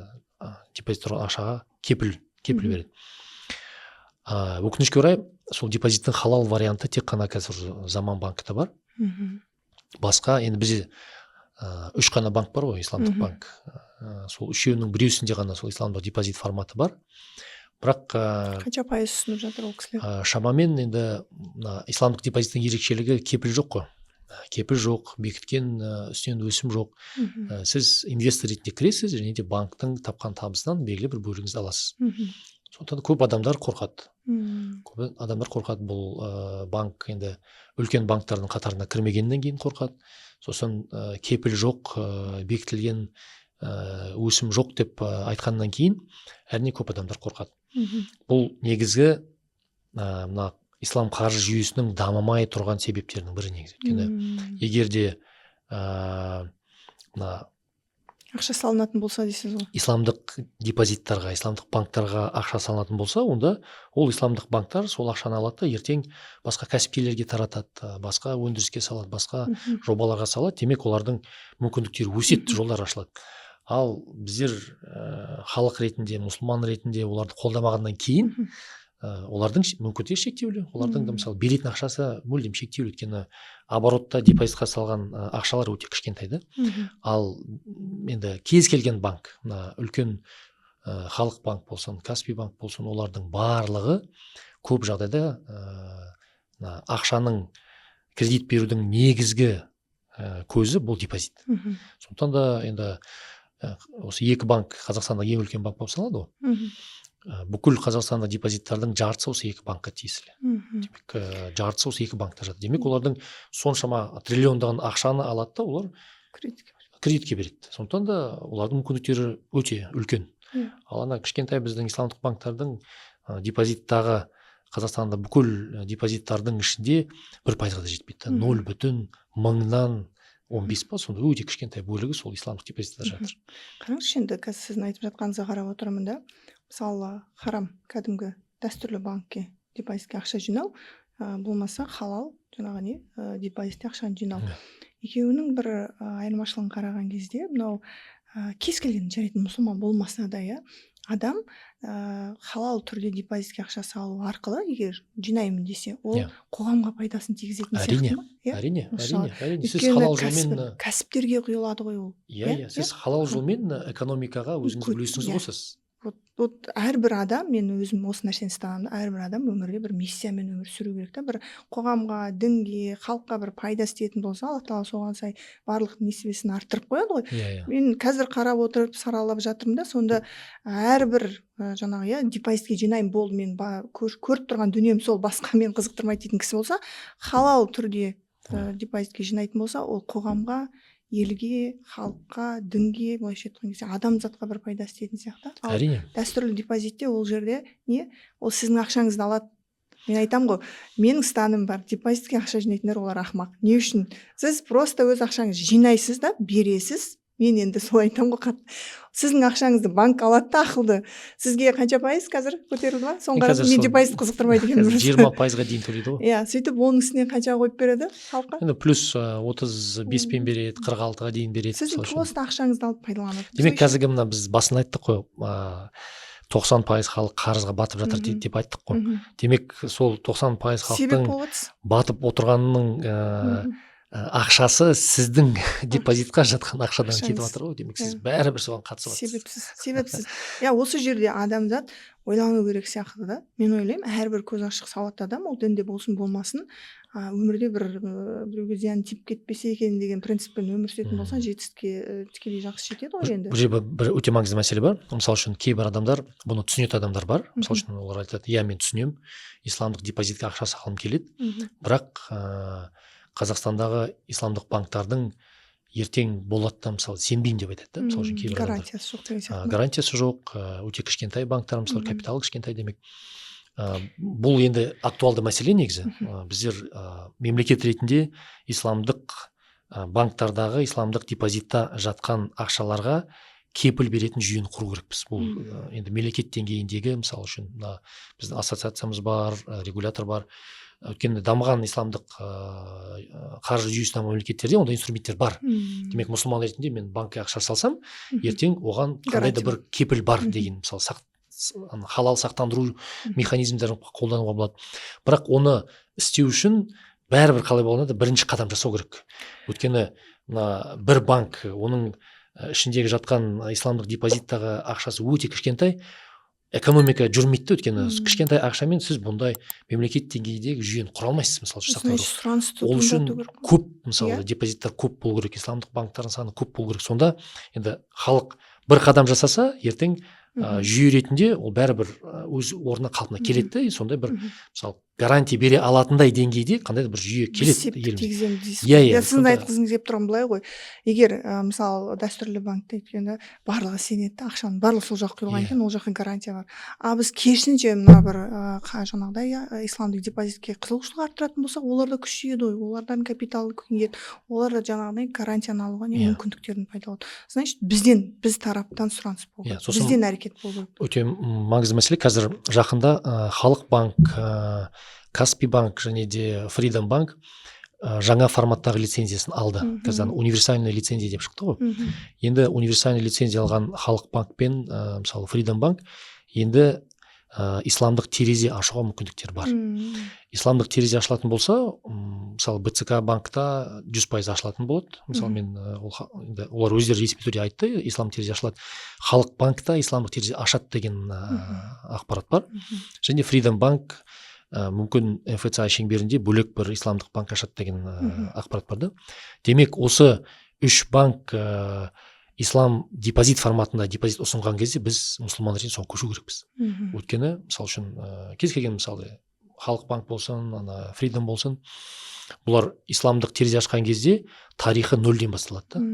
депозит тұрған ақшаға кепіл береді. Өкінішке орай, сол депозиттің халал варианты тек қана қазір Заман банкіде бар. Басқа енді бізде үш қана банк бар ғой, исламдық банк. Сол үшеуінің біреусінде ғана сол исламдық депозит форматы бар, бірақ Қанша пайыз ұсынып жатыр ол кісілер? Шамамен енді мына исламдық депозиттің ерекшелігі кепіл жоқ қой, кепіл жоқ, бекіткен үстінен өсім жоқ. Сіз инвестор ретінде кіресіз және де банктың тапқан табысынан белгілі бір бөлігіңізді аласыз. Сондықтан көп адамдар қорқады. Көп адамдар қорқады. Бұл банк енді үлкен банктардың қатарына кірмегеннен кейін қорқады. Сосын кепіл жоқ, бекітілген өсім жоқ деп айтқаннан кейін, әрине, көп адамдар қорқады. Бұл негізгі мына ислам қаржы жүйесінің дамымай тұрған себептерінің бірі негізі. Өйткені егер де мына Ақша салынатын болса дейсіз ғой. Исламдық депозиттарға, исламдық банктарға ақша салынатын болса, онда ол исламдық банктар сол ақшаны алады да, ертең басқа кәсіпкерлерге таратады, басқа өндіріске салады, басқа жобаларға салады. Демек, олардың мүмкіндіктері өседі, жолдар ашылады. Ал біздер халық ретінде, мұсылман ретінде оларды қолдамағаннан кейін, олардың мүмкіндіктері шектеулі, олардың да мысалы, беретін ақшасы мүлдем шектеулі, өйткені оборотта депозитқа салған ақшалар өте кішкентай да. Ал енді кез келген банк, мына үлкен Халық банк болсын, Каспий банк болсын, олардың барлығы көп жағдайда мына ақшаның, кредит берудің негізгі көзі бұл депозит. Сондықтан да енді осы екі банк Қазақстандағы ең үлкен банк болып саналады ғой. Бүкіл Қазақстанда депозиттардың жартысы осы екі банкқа тиесілі. Демек, жартысы осы екі банкта жатады. Демек, олардың соншама триллиондаған ақшаны алады да, олар Кредитке. кредитке береді. Сондықтан да олардың мүмкіндіктері өте үлкен. Ал ана кішкентай біздің исламдық банктардың депозиттағы, Қазақстанда бүкіл депозиттардың ішінде 1%-ға да жетпейді да, 0,15 па, сонда өте кішкентай бөлігі сол исламдық депозиттар жатыр. Қараңызшы, енді қазір сіздің айтып жатқаныңызға қарап отырмын да, мысалы, харам, кәдімгі дәстүрлі банкке депозитке ақша жинау, болмаса халал жаңағы не депозитте ақшаны жинау, екеуінің бір айырмашылығын қараған кезде, мынау кез келген, жарайды, мұсылман болмаса да, иә, адам халал түрде депозитке ақша салу арқылы егер жинаймын десе, ол қоғамға пайдасын тигізетін сияқты ма, иә? Әрине. Мысалы, Әрине, сіз өйткені халал жолмен кәсіптерге құйылады ғой ол. Иә. Иә, Иә, сіз халал жолмен экономикаға өзіңіздің үлесіңізді қосасыз. Вот әрбір адам, мен өзім осы нәрсені ұстанамын да, әрбір адам өмірде бір миссиямен өмір сүру керек та. Бір қоғамға, дінге, халыққа бір пайда істейтін болса, Алла тағала соған сай барлық несібесін арттырып қояды ғой. иә иә Мен қазір қарап отырып, саралап жатырмын да, сонда әрбір жаңағы, иә, депозитке жинаймын, болды, мен көріп тұрған дүнием сол, басқа мені қызықтырмайды дейтін кісі болса, халал түрде депозитке жинайтын болса, ол қоғамға, елге, халыққа, дінге, былайша айтқан кезде, адамзатқа бір пайда істейтін сияқты. Ал дәстүрлі депозитте ол жерде не, ол сіздің ақшаңызды алады. Мен айтамын ғой, менің ұстанымым бар: депозитке ақша жинайтындар, олар ақымақ. Не үшін? Сіз просто өз ақшаңызды жинайсыз да, бересіз. Мен енді солай айтамын ғой қатты. Сіздің ақшаңызды банк алады да, ақылды, сізге қанша пайыз қазір көтерілді ма соңғы? Қазір Мен сол- депозит қызықтырмайды екен. Қазір 20%-ға дейін төлейді ғой. Иә, сөйтіп оның үстіне қанша қойып береді халыққа? Енді плюс 35-пен береді, 46-ға дейін береді, Сіздің мысалы үшін. просто ақшаңызды алып пайдаланады. Демек, қазіргі мына біз басында айттық қой, 90% халық қарызға батып жатыр деп айттық қой. Демек, сол 90% Себеп халықтың болып отырсыз. батып отырғанының Ақшасы сіздің депозитқа жатқан ақшадан кетіп Ақшаңыз. жатыр ғой, демек, сіз бәрібір соған қатысып жатырсыз. Себепсіз, иә. Осы жерде адамзат ойлану керек сияқты да. Мен ойлаймын, әрбір көзі ашық, сауатты адам, ол дінде болсын, болмасын, өмірде бір біреуге зиян тиіп кетпесе екен деген принциппен өмір сүретін болса, жетістікке тікелей жақсы жетеді ғой енді. Бұл жерде бір өте маңызды мәселе бар. Мысалы үшін, кейбір адамдар, бұны түсінетін адамдар бар. Мысалы үшін, олар айтады: «Иә, мен түсінемін, исламдық депозитке ақша салғым келеді, бірақ Қазақстандағы исламдық банктардың ертең болады да, мысалы, сенбеймін», — деп айтады да, мысалы үшін, кейбір адамдар. Гарантиясы жоқ деген сияқты ма? Гарантиясы жоқ, өте кішкентай банктар, мысалы, капиталы кішкентай. Демек, бұл енді актуалды мәселе негізі. Біздер мемлекет ретінде исламдық банктардағы исламдық депозитта жатқан ақшаларға кепіл беретін жүйені құру керекпіз. Бұл енді мемлекет деңгейіндегі, мысалы үшін, мына біздің ассоциациямыз бар, регулятор бар. Өйткені дамыған исламдық қаржы жүйесі дамыған мемлекеттерде ондай инструменттер бар. Демек, мұсылман ретінде мен банкке ақша салсам, ертең оған қандай да Гарантия бір кепіл бар деген, мысалы, ана халал сақтандыру механизмдерін қолдануға болады. Бірақ оны істеу үшін бәрібір, қалай болғанда да, бірінші қадам жасау керек. Өйткені мына бір банк, оның ішіндегі жатқан исламдық депозиттағы ақшасы өте кішкентай, экономика жүрмейді да. Өйткені кішкентай ақшамен сіз бұндай мемлекет деңгейіндегі жүйені құра алмайсыз, мысалы үшін, Значит, сақтандыру. сұранысты Ол үшін туындату керек қой. көп, мысалы, депозиттер көп болу керек, исламдық банктардың саны көп болу керек. Сонда енді халық бір қадам жасаса, ертең жүйе ретінде ол бәрібір өз орнына, қалпына келеді да, и сондай бір мысалы, гарантия бере алатындай деңгейде қандай да бір жүйе Біз келеді септік елімізге. тигіземіз дейсіз Иә, ғой. иә, Иә, сіздің сонда- айтқыңыз келіп тұрған былай ғой: егер мысалы, дәстүрлі банкте, өйткені барлығы сенеді да, ақшаның барлығы сол жаққа құйылған Иә. екен, ол жаққа гарантия бар. А біз керісінше мына бір жаңағыдай, иә, исламдық депозитке қызығушылық арттыратын болсақ, олар да күшейеді ғой, олардан капиталы кеңейеді, олар да жаңағыдай гарантияны алуға не мүмкіндіктерін пайда болады. Значит, бізден, біз тараптан сұраныс болу Иә, керек, сосын бізден әрекет болу керек. Өте маңызды мәселе. Қазір жақында Халық банк, Каспи банк және де Фридом банк жаңа форматтағы лицензиясын алды. Қазір ана универсальный лицензия деп шықты ғой. Енді универсальный лицензия алған Халық банк пен мысалы, Фридом банк енді исламдық терезе ашуға мүмкіндіктері бар. Исламдық терезе ашылатын болса, мысалы, БЦК банкта 100% ашылатын болады. Мысалы, мен ол енді олар өздері ресми түрде айтты, ислам терезе ашылады. Халық банкта исламдық терезе ашады деген ақпарат бар. Және Фридом банк мүмкін МФЦА шеңберінде бөлек бір исламдық банк ашады деген ақпарат бар да. Демек, осы үш банк ислам депозит форматында депозит ұсынған кезде, біз мұсылман ретінде соған көшу керекпіз. Өйткені, мысалы үшін, кез келген, мысалы, Халық банк болсын, ана Фридом болсын, бұлар исламдық терезе ашқан кезде тарихы нөлден басталады да.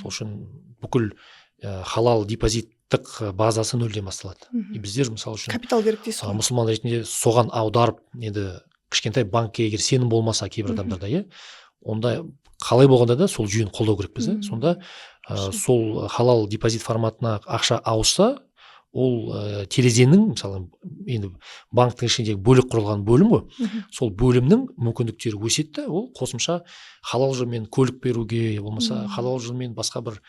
Сол үшін бүкіл халал депозиттік базасы нөлден басталады. И біздер, мысалы үшін, Капитал керек дейсіз ғой. мұсылман ретінде соған аударып, енді кішкентай банкке егер сенім болмаса кейбір адамдарда, иә, онда қалай болғанда да сол жүйені қолдау керекпіз да. Сонда сол халал депозит форматына ақша ауысса, ол терезенің, мысалы, енді банктің ішіндегі бөлек құрылған бөлім ғой, сол бөлімнің мүмкіндіктері өседі да, ол қосымша халал жолмен көлік беруге, болмаса халал жолмен басқа бір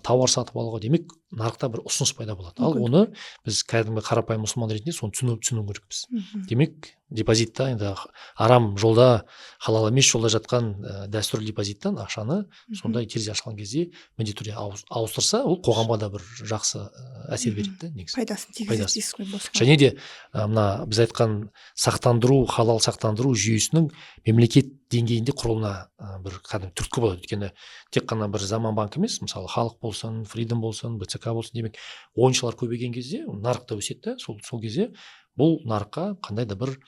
тауар сатып алуға, демек, нарықта бір ұсыныс пайда болады. Ал оны біз кәдімгі қарапайым мұсылман ретінде соны түсіну керекпіз. Демек, депозитта енді арам жолда, халал емес жолда жатқан дәстүрлі депозиттан ақшаны сондай терезе ашылған кезде міндетті түрде ауыстырса, ол қоғамға да бір жақсы әсер береді да негізі. Пайдасын тигізеді Пайдасы. дейсіз ғой босқа. Және де мына біз айтқан сақтандыру, халал сақтандыру жүйесінің мемлекет деңгейінде құрылуына бір кәдімгі түрткі болады. Өйткені тек қана бір Заман банк емес, мысалы, Халық болсын, Фридом болсын, БЦК болсын, демек, ойыншылар көбейген кезде нарық та өседі да. Сол кезде бұл нарыққа қандай да бір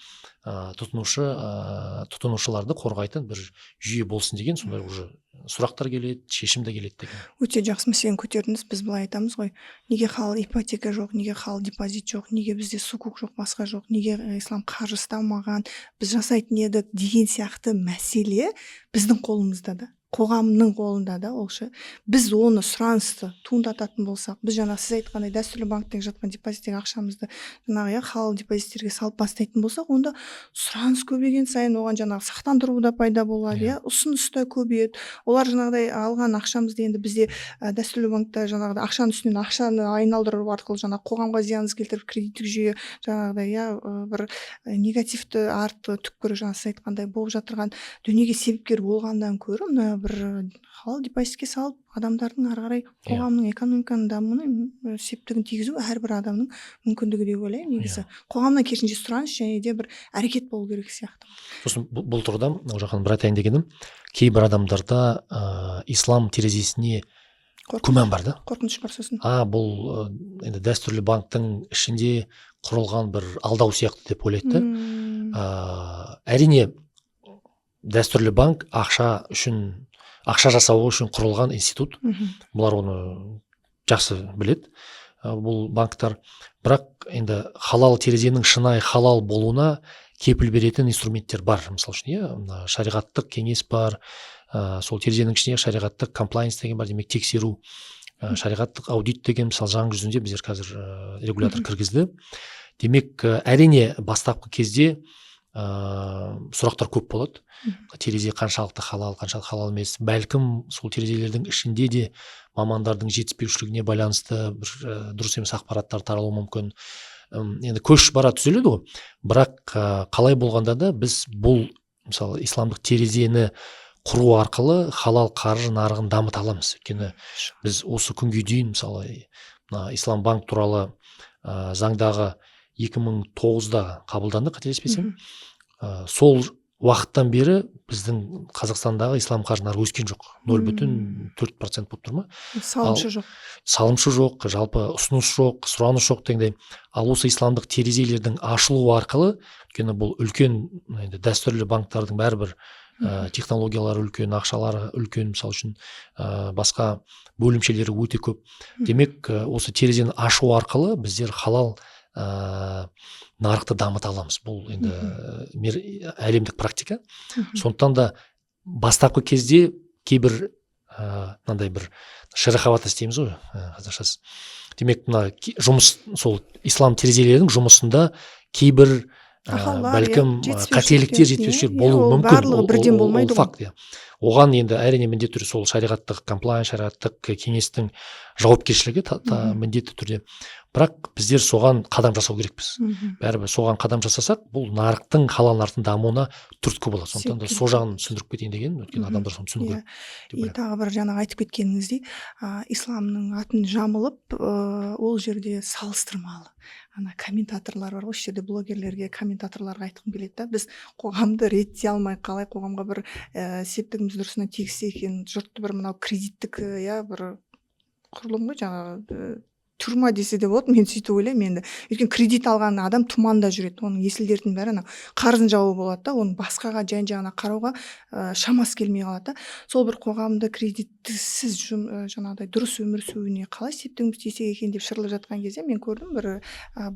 тұтынушыларды қорғайтын бір жүйе болсын деген сондай уже сұрақтар келеді, шешім де келеді деген. Өте жақсы мәселені көтердіңіз. Біз былай айтамыз ғой: неге халал ипотека жоқ, неге халал депозит жоқ, неге бізде сукук жоқ, басқа жоқ, неге ислам қаржысы дамымаған, біз жасайтын едік деген сияқты мәселе біздің қолымызда да. Қоғамның қолында да ол ше. Біз оны сұранысты туындататын болсақ, біз жаңа сіз айтқандай дәстүрлі банктегі жатқан депозиттегі ақшамызды жаңағы, иә, халал депозиттерге салып бастайтын болсақ, онда сұраныс көбейген сайын оған жаңағы сақтандыру да пайда болады, иә, ұсыныс та көбейеді. Олар жаңағыдай алған ақшамызды, енді бізде дәстүрлі банкта жаңағыдай ақшаның үстінен ақшаны айналдыру арқылы жаңағы қоғамға зиянымыз келтіріп, кредиттік жүйе жаңағыдай, иә, бір негативті арты түкпірі жаңа сіз айтқандай болып жатырған дүниеге себепкер болғаннан гөрі, мына бір халал депозитке салып, адамдардың ары қарай қоғамның, экономиканың дамуына септігін тигізу әрбір адамның мүмкіндігі деп ойлаймын негізі. Қоғамнан керісінше сұраныс және де бір әрекет болу керек сияқты. Сосын бұл тұрғыда, Олжан, бір айтайын дегенім, кейбір адамдарда ислам терезесіне күмән бар да. Қорқыныш бар сосын. Бұл енді дәстүрлі банктың ішінде құрылған бір алдау сияқты деп ойлайды да. Әрине, дәстүрлі банк ақша үшін, ақша жасау үшін құрылған институт. Бұлар оны жақсы біледі, бұл банктар. Бірақ енді халал терезенің шынайы халал болуына кепіл беретін инструменттер бар. Мысалы үшін, иә, мына шариғаттық кеңес бар, сол терезенің ішінде шариғаттық compliance деген бар, демек тексеру, шариғаттық аудит деген, мысалы, заң жүзінде біздер қазір регулятор кіргізді. Демек, әрине, бастапқы кезде сұрақтар көп болады: терезе қаншалықты халал, қаншалықты халал емес? Бәлкім, сол терезелердің ішінде де мамандардың жетіспеушілігіне байланысты бір дұрыс емес ақпараттар таралуы мүмкін. Енді көш бара түзеледі ғой. Бірақ қалай болғанда да біз бұл, мысалы, исламдық терезені құру арқылы халал қаржы нарығын дамыта аламыз. Өйткені біз осы күнге дейін, мысалы, мына ислам банк туралы заңдағы 2009-да қабылданды, қателеспесем. Сол уақыттан бері біздің Қазақстандағы ислам қаржы нарығы өскен жоқ, 0,4% болып тұр ма. Салымшы жоқ. Салымшы жоқ, жалпы ұсыныс жоқ, сұраныс жоқ дегендей. Ал осы исламдық терезелердің ашылуы арқылы, өйткені бұл үлкен, енді дәстүрлі банктардың бәрібір технологиялары үлкен, ақшалары үлкен, мысалы үшін, басқа бөлімшелері өте көп. Демек, осы терезені ашу арқылы біздер халал нарықты дамыта аламыз. Бұл енді әлемдік практика. Сондықтан да бастапқы кезде кейбір мынандай бір шероховатость дейміз ғой қазақшасы, демек мына жұмыс, сол ислам терезелерінің жұмысында кейбір ақаулар, бәлкім, иә, қателіктер, жетіспеушіліктер, жетіспеушіліктер иә, болуы ол мүмкін. Барлығы бірден Ол болмайды ғой. факт, иә. Оған енді, әрине, міндетті түрде сол шариғаттық compliance, шариғаттық кеңестің жауапкершілігі міндетті түрде. Бірақ біздер соған қадам жасау керекпіз. Бәрібір соған қадам жасасақ, бұл нарықтың, халал нарықтың дамуына түрткі болады. Сондықтан да Себепкер. сол жағын түсіндіріп кетейін дегенім, өйткені адамдар соны түсіну керек деп И ойлаймын. тағы бір жаңағы айтып кеткеніңіздей, исламның атын жамылып, ол жерде салыстырмалы ана комментаторлар бар ғой. Осы жерде блогерлерге, комментаторларға айтқым келеді да: біз қоғамды реттей алмай, қалай қоғамға бір септігіміз дұрысынан тигізсе екен? Жұртты бір мынау кредиттік, иә, бір құрылым ғой жаңағы, тюрьма десе де болады, мен сөйтіп ойлаймын енді. Өйткені кредит алған адам тұманда жүреді, оның есіл дертінің бәрі анау қарызын жабу болады да, оның басқаға жан жағына қарауға шамасы келмей қалады да. Сол бір қоғамды кредитсіз жаңағыдай дұрыс өмір сүруіне қалай септігіміз тисе екен деп шырылып жатқан кезде, мен көрдім бір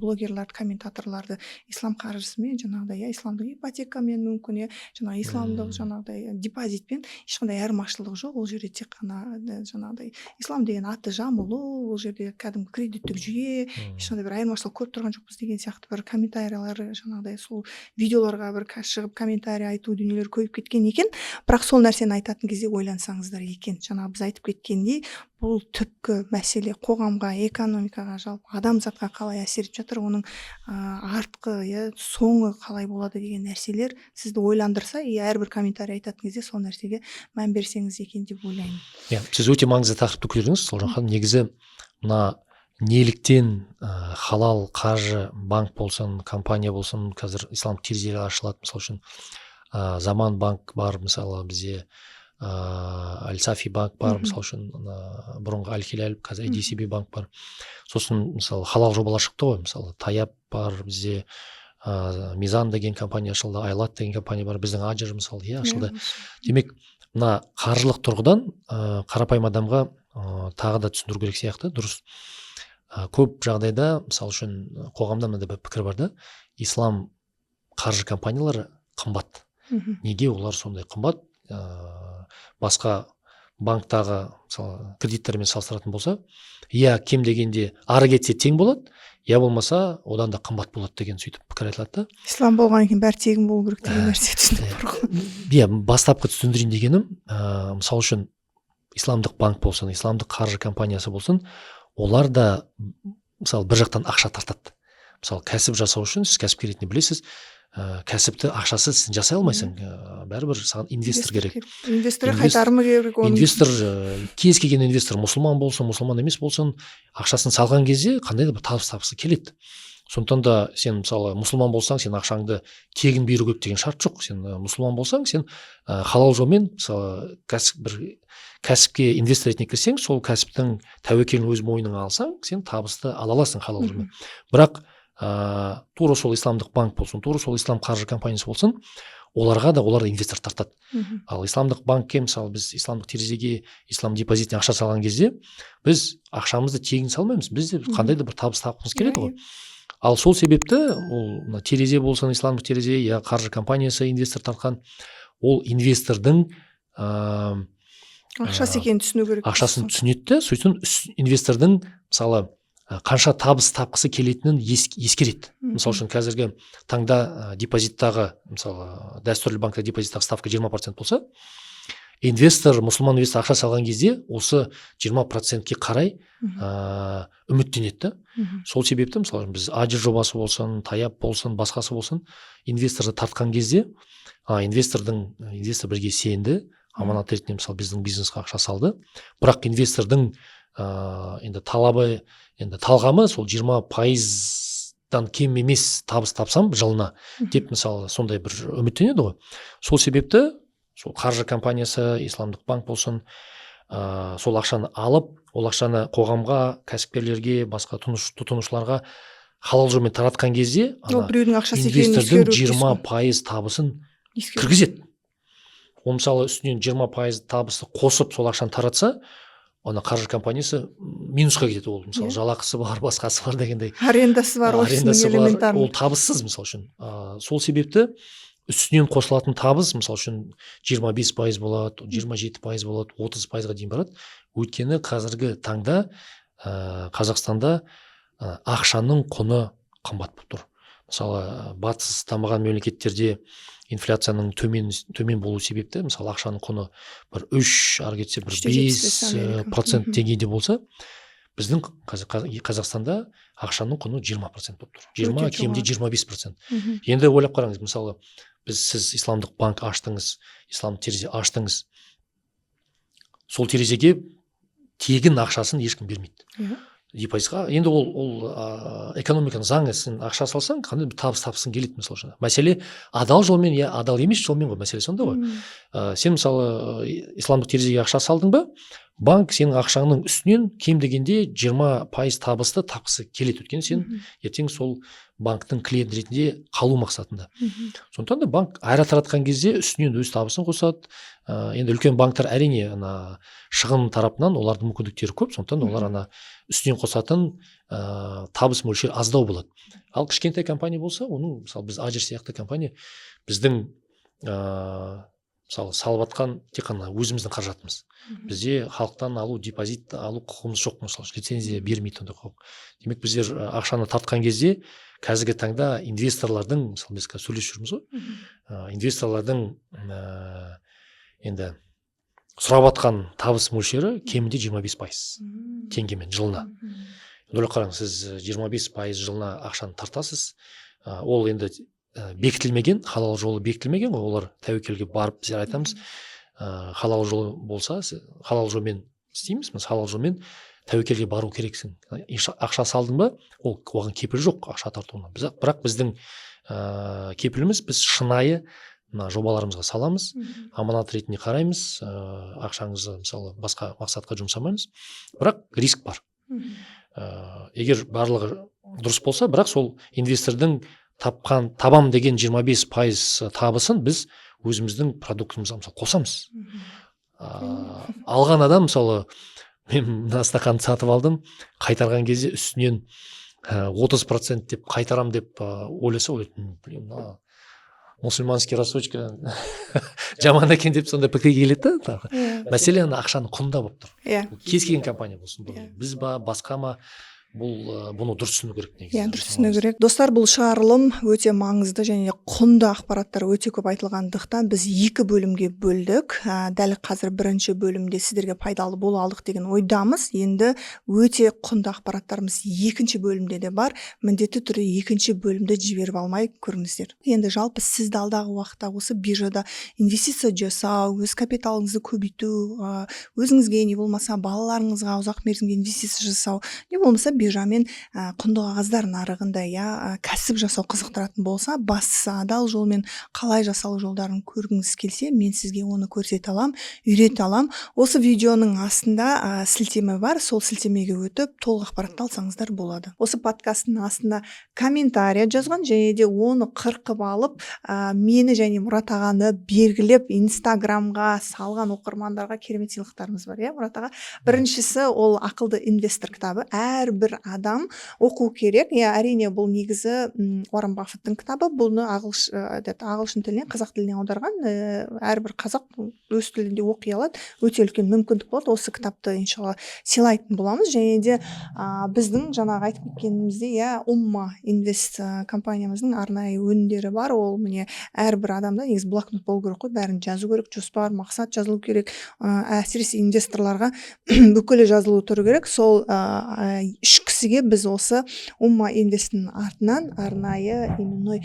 блогерларды, комментаторларды: ислам қаржысымен, жаңағыдай, иә, исламдық ипотекамен мүмкін, иә, жаңағы исламдық жаңағыдай депозитпен ешқандай айырмашылық жоқ, ол жерде тек қана жаңағыдай ислам деген аты жамылу, ол жерде кәдімгі кредиттік жүйе, ешқандай бір айырмашылық көріп тұрған жоқпыз деген сияқты бір комментарийлер, жаңағыдай сол видеоларға бір шығып комментарий айту дүниелер көбейіп кеткен екен. Бірақ сол нәрсені айтатын кезде ойлансаңыздар екен. Жаңағы біз айтып кеткендей, бұл түпкі мәселе қоғамға, экономикаға, жалпы адамзатқа қалай әсер етіп жатыр, оның артқы, иә, соңы қалай болады деген нәрселер сізді ойландырса, и әрбір комментарий айтатын кезде сол нәрсеге мән берсеңіз екен деп ойлаймын. Иә, сіз өте маңызды тақырыпты көтердіңіз, Ұлжан ханым. Негізі мына неліктен халал қаржы банк болсын, компания болсын, қазір ислам терезелері ашылады, мысалы үшін, Заман банк бар, мысалы, бізде Аль Сафи банк бар, мысалы үшін, ана бұрынғы Аль Хилал, қазір ADCB банк бар. Сосын, мысалы, халал жобалар шықты ғой, мысалы, Таяб бар бізде, Мизан деген компания ашылды, Айлат деген компания бар, біздің Аджер, мысалы, иә, ашылды. Демек, мына қаржылық тұрғыдан қарапайым адамға тағы да түсіндіру керек сияқты, дұрыс. Көп жағдайда, мысалы үшін, қоғамда мынандай бір пікір бар да: ислам қаржы компаниялары қымбат. Неге олар сондай қымбат? Басқа банктағы, мысалы, кредиттермен салыстыратын болса, я кем дегенде ары кетсе тең болады, я болмаса одан да қымбат болады деген сөйтіп пікір айтылады да. Ислам болғаннан кейін бәрі тегін болу керек деген нәрсе, түсінік бар ғой. Иә, бастапқы түсіндірейін дегенім, мысалы үшін, исламдық банк болсын, исламдық қаржы компаниясы болсын, олар да, мысалы, бір жақтан ақша тартады. Мысалы, кәсіп жасау үшін, сіз кәсіпкер ретінде білесіз, кәсіпті ақшасыз сен жасай алмайсың, бәрібір саған инвестор керек. Инвестор қайтарымы керек оның. Инвестор, кез келген инвестор, мұсылман болсын, мұсылман емес болсын, ақшасын салған кезде қандай да бір табыс тапқысы келеді. Сондықтан да сен, мысалы, мұсылман болсаң, сен ақшаңды тегін беру керек деген шарт жоқ. Сен мұсылман болсаң, сен халал жолмен, мысалы, кәсіп, бір кәсіпке инвестор ретінде кірсең, сол кәсіптің тәуекелін өз мойныңа алсаң, сен табысты ала аласың халал жолмен. Бірақ тура сол исламдық банк болсын, тура сол ислам қаржы компаниясы болсын, оларға да, олар да инвестор тартады. Ал исламдық банкке, мысалы, біз исламдық терезеге, ислам депозитіне ақша салған кезде біз ақшамызды тегін салмаймыз, біз де қандай да бір табыс тапқымыз келеді ғой. Ал сол себепті ол мына терезе болсын, исламдық терезе я қаржы компаниясы инвестор тартқан, ол инвестордың ақшасы екенін түсіну керек. Ақшасын түсінеді де, сосын инвестордың, мысалы, қанша табыс тапқысы келетінін ескереді. Мысалы үшін, қазіргі таңда депозиттағы, мысалы, дәстүрлі банкта депозиттағы ставка 20% болса, инвестор, мұсылман инвестор ақша салған кезде осы 20%-ке қарай үміттенеді да. Сол себепті, мысалы, біз Ажыр жобасы болсын, Таяп болсын, басқасы болсын, инвесторды тартқан кезде инвестордың, инвестор бізге сенді, аманат ретінде, мысалы, біздің бизнеске ақша салды. Бірақ инвестордың енді талабы, енді талғамы сол 20%-дан кем емес табыс тапсам жылына деп, мысалы, сондай бір үміттенеді ғой. Сол себепті сол қаржы компаниясы, исламдық банк болсын, сол ақшаны алып, ол ақшаны қоғамға, кәсіпкерлерге, басқа тұтынушыларға халал жолмен таратқан кезде ол ана біреудің ақшасы екенін инвестордың ескеру. 20% табысын Ескеру. кіргізеді. Ол, мысалы, үстінен 20% табысты қосып сол ақшаны таратса, ана қаржы компаниясы минусқа кетеді. Ол, мысалы, жалақысы бар, басқасы бар дегендей. Арендасы бар офисінің. Арендасы бар, Элементарно. ол табыссыз, мысалы үшін. Сол себепті үстінен қосылатын табыс, мысалы үшін, 25% болады, 27% болады, 30%-ға дейін барады. Өйткені қазіргі таңда Қазақстанда ақшаның құны қымбат болып тұр. Мысалы, батыс дамыған мемлекеттерде инфляцияның төмен болу себепті, мысалы, ақшаның құны бір үш, ары кетсе бір 3,75 бес Америка. процент деңгейде болса, біздің қазір Қазақстанда ақшаның құны 20% болып тұр, 20, Өте кемінде жоғары. 25%. Енді ойлап қараңыз, мысалы, біз, сіз исламдық банк аштыңыз, ислам терезе аштыңыз, сол терезеге тегін ақшасын ешкім бермейді депозитқа. Енді ол экономиканың заңы: сен ақша салсаң, қандай бір табыс тапқың келеді. Мысалы үшін, мәселе адал жолмен я адал емес жолмен ғой, мәселе сонда ғой. Сен, мысалы, исламдық терезеге ақша салдың ба, банк сенің ақшаңның үстінен кем дегенде 20% табысты тапқысы келеді, өйткені сен ертең сол банктің клиент ретінде қалу мақсатында. Сондықтан да банк айыра таратқан кезде үстінен өз табысын қосады. Енді үлкен банктер, әрине, ана шығын тарапынан олардың мүмкіндіктері көп, сондықтан олар ана үстінен қосатын табыс мөлшері аздау болады. Ал кішкентай компания болса, оның, мысалы, біз Ажыр сияқты компания, біздің мысалы, салып жатқан тек қана өзіміздің қаражатымыз. Бізде халықтан алу, депозит алу құқығымыз жоқ, мысалы үшін, лицензия бермейді ондай құқық. Демек, біздер ақшаны тартқан кезде қазіргі таңда инвесторлардың, мысалы, біз қазір сөйлесіп жүрміз ғой, инвесторлардың енді сұрап жатқан табыс мөлшері кемінде 25% теңгемен жылына. Енді ойлап қараңыз, сіз 25% жылына ақшаны тартасыз, ол енді бекітілмеген, халал жолы бекітілмеген ғой. Олар тәуекелге барып, біздер айтамыз, халал жолы болса, халал жолмен істейміз, мысалы, халал жолмен тәуекелге бару керексің. Ақша салдың ба, ол оған кепіл жоқ ақша тартуына. Біз, бірақ біздің кепіліміз: біз шынайы мына жобаларымызға саламыз, аманат ретінде қараймыз, ақшаңызды, мысалы, басқа мақсатқа жұмсамаймыз. Бірақ риск бар. Егер барлығы дұрыс болса, бірақ сол инвестордың тапқан, табам деген 25% табысын біз өзіміздің продуктымызға, мысалы, қосамыз. Алған адам, мысалы, мен мына стақанды сатып алдым, қайтарған кезде үстінен 30% деп қайтарам деп ойласа, ойлайды: «Блин, мына Мусульманский рассрочка жаман екен деп, сондай пікірге келеді да тағы. Мәселе ана ақшаның құнында болып тұр. Кез келген компания болсын, бұл біз ба, басқа ма, бұл бұны дұрыс түсіну керек негізі. Иә, дұрыс түсіну керек. Достар, бұл шығарылым өте маңызды және құнды ақпараттар өте көп айтылғандықтан, біз екі бөлімге бөлдік. Дәл қазір бірінші бөлімде сіздерге пайдалы бола алдық деген ойдамыз. Енді өте құнды ақпараттарымыз екінші бөлімде де бар. Міндетті түрде екінші бөлімді жіберіп алмай көріңіздер. Енді жалпы сізді алдағы уақытта осы биржада инвестиция жасау, өз капиталыңызды көбейту, өзіңізге не болмаса балаларыңызға ұзақ мерзімге инвестиция жасау, не болмаса биржамен құнды қағаздар нарығында, иә, кәсіп жасау қызықтыратын болса, бастысы адал жолмен қалай жасалу жолдарын көргіңіз келсе, мен сізге оны көрсете аламын, үйрете аламын. Осы видеоның астында сілтеме бар, сол сілтемеге өтіп, толық ақпаратты алсаңыздар болады. Осы подкасттың астына комментарий жазған және де оны қырқып алып, мені және Мұрат ағаны белгілеп, Инстаграмға салған оқырмандарға керемет сыйлықтарымыз бар, иә, Мұрат аға? Біріншісі — ол «Ақылды инвестор» кітабы. Әрбір адам оқу керек, иә. Әрине, бұл негізі Уоррен Баффеттің кітабы. Бұны этот, ағылшын тілінен қазақ тіліне аударған. Әрбір қазақ өз тілінде оқи алады, өте үлкен мүмкіндік болады. Осы кітапты, иншалла, сыйлайтын боламыз. Және де біздің жаңағы айтып кеткеніміздей, иә, Умма Инвест компаниямыздың арнайы өнімдері бар. Ол, міне, әрбір адамда негізі блокнот болу керек қой, бәрін жазу керек, жоспар, мақсат жазылу керек. Әсіресе инвесторларға бүкілі жазылу тұру керек. Сол үш кісіге біз осы Умма Инвесттің артынан арнайы именной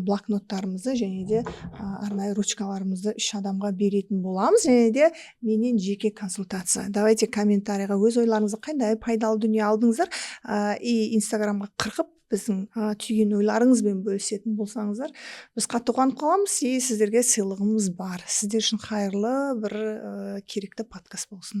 блокноттарымызды және де арнайы ручкаларымызды үш адамға беретін боламыз. Және де менен жеке консультация. Давайте комментарийға өз ойларыңызды, қандай пайдалы дүние алдыңыздар, и Инстаграмға қырқып, біздің түйген ойларыңызбен бөлісетін болсаңыздар, біз қатты қуанып қаламыз и сіздерге сыйлығымыз бар. Сіздер үшін қайырлы бір керекті подкаст болсын.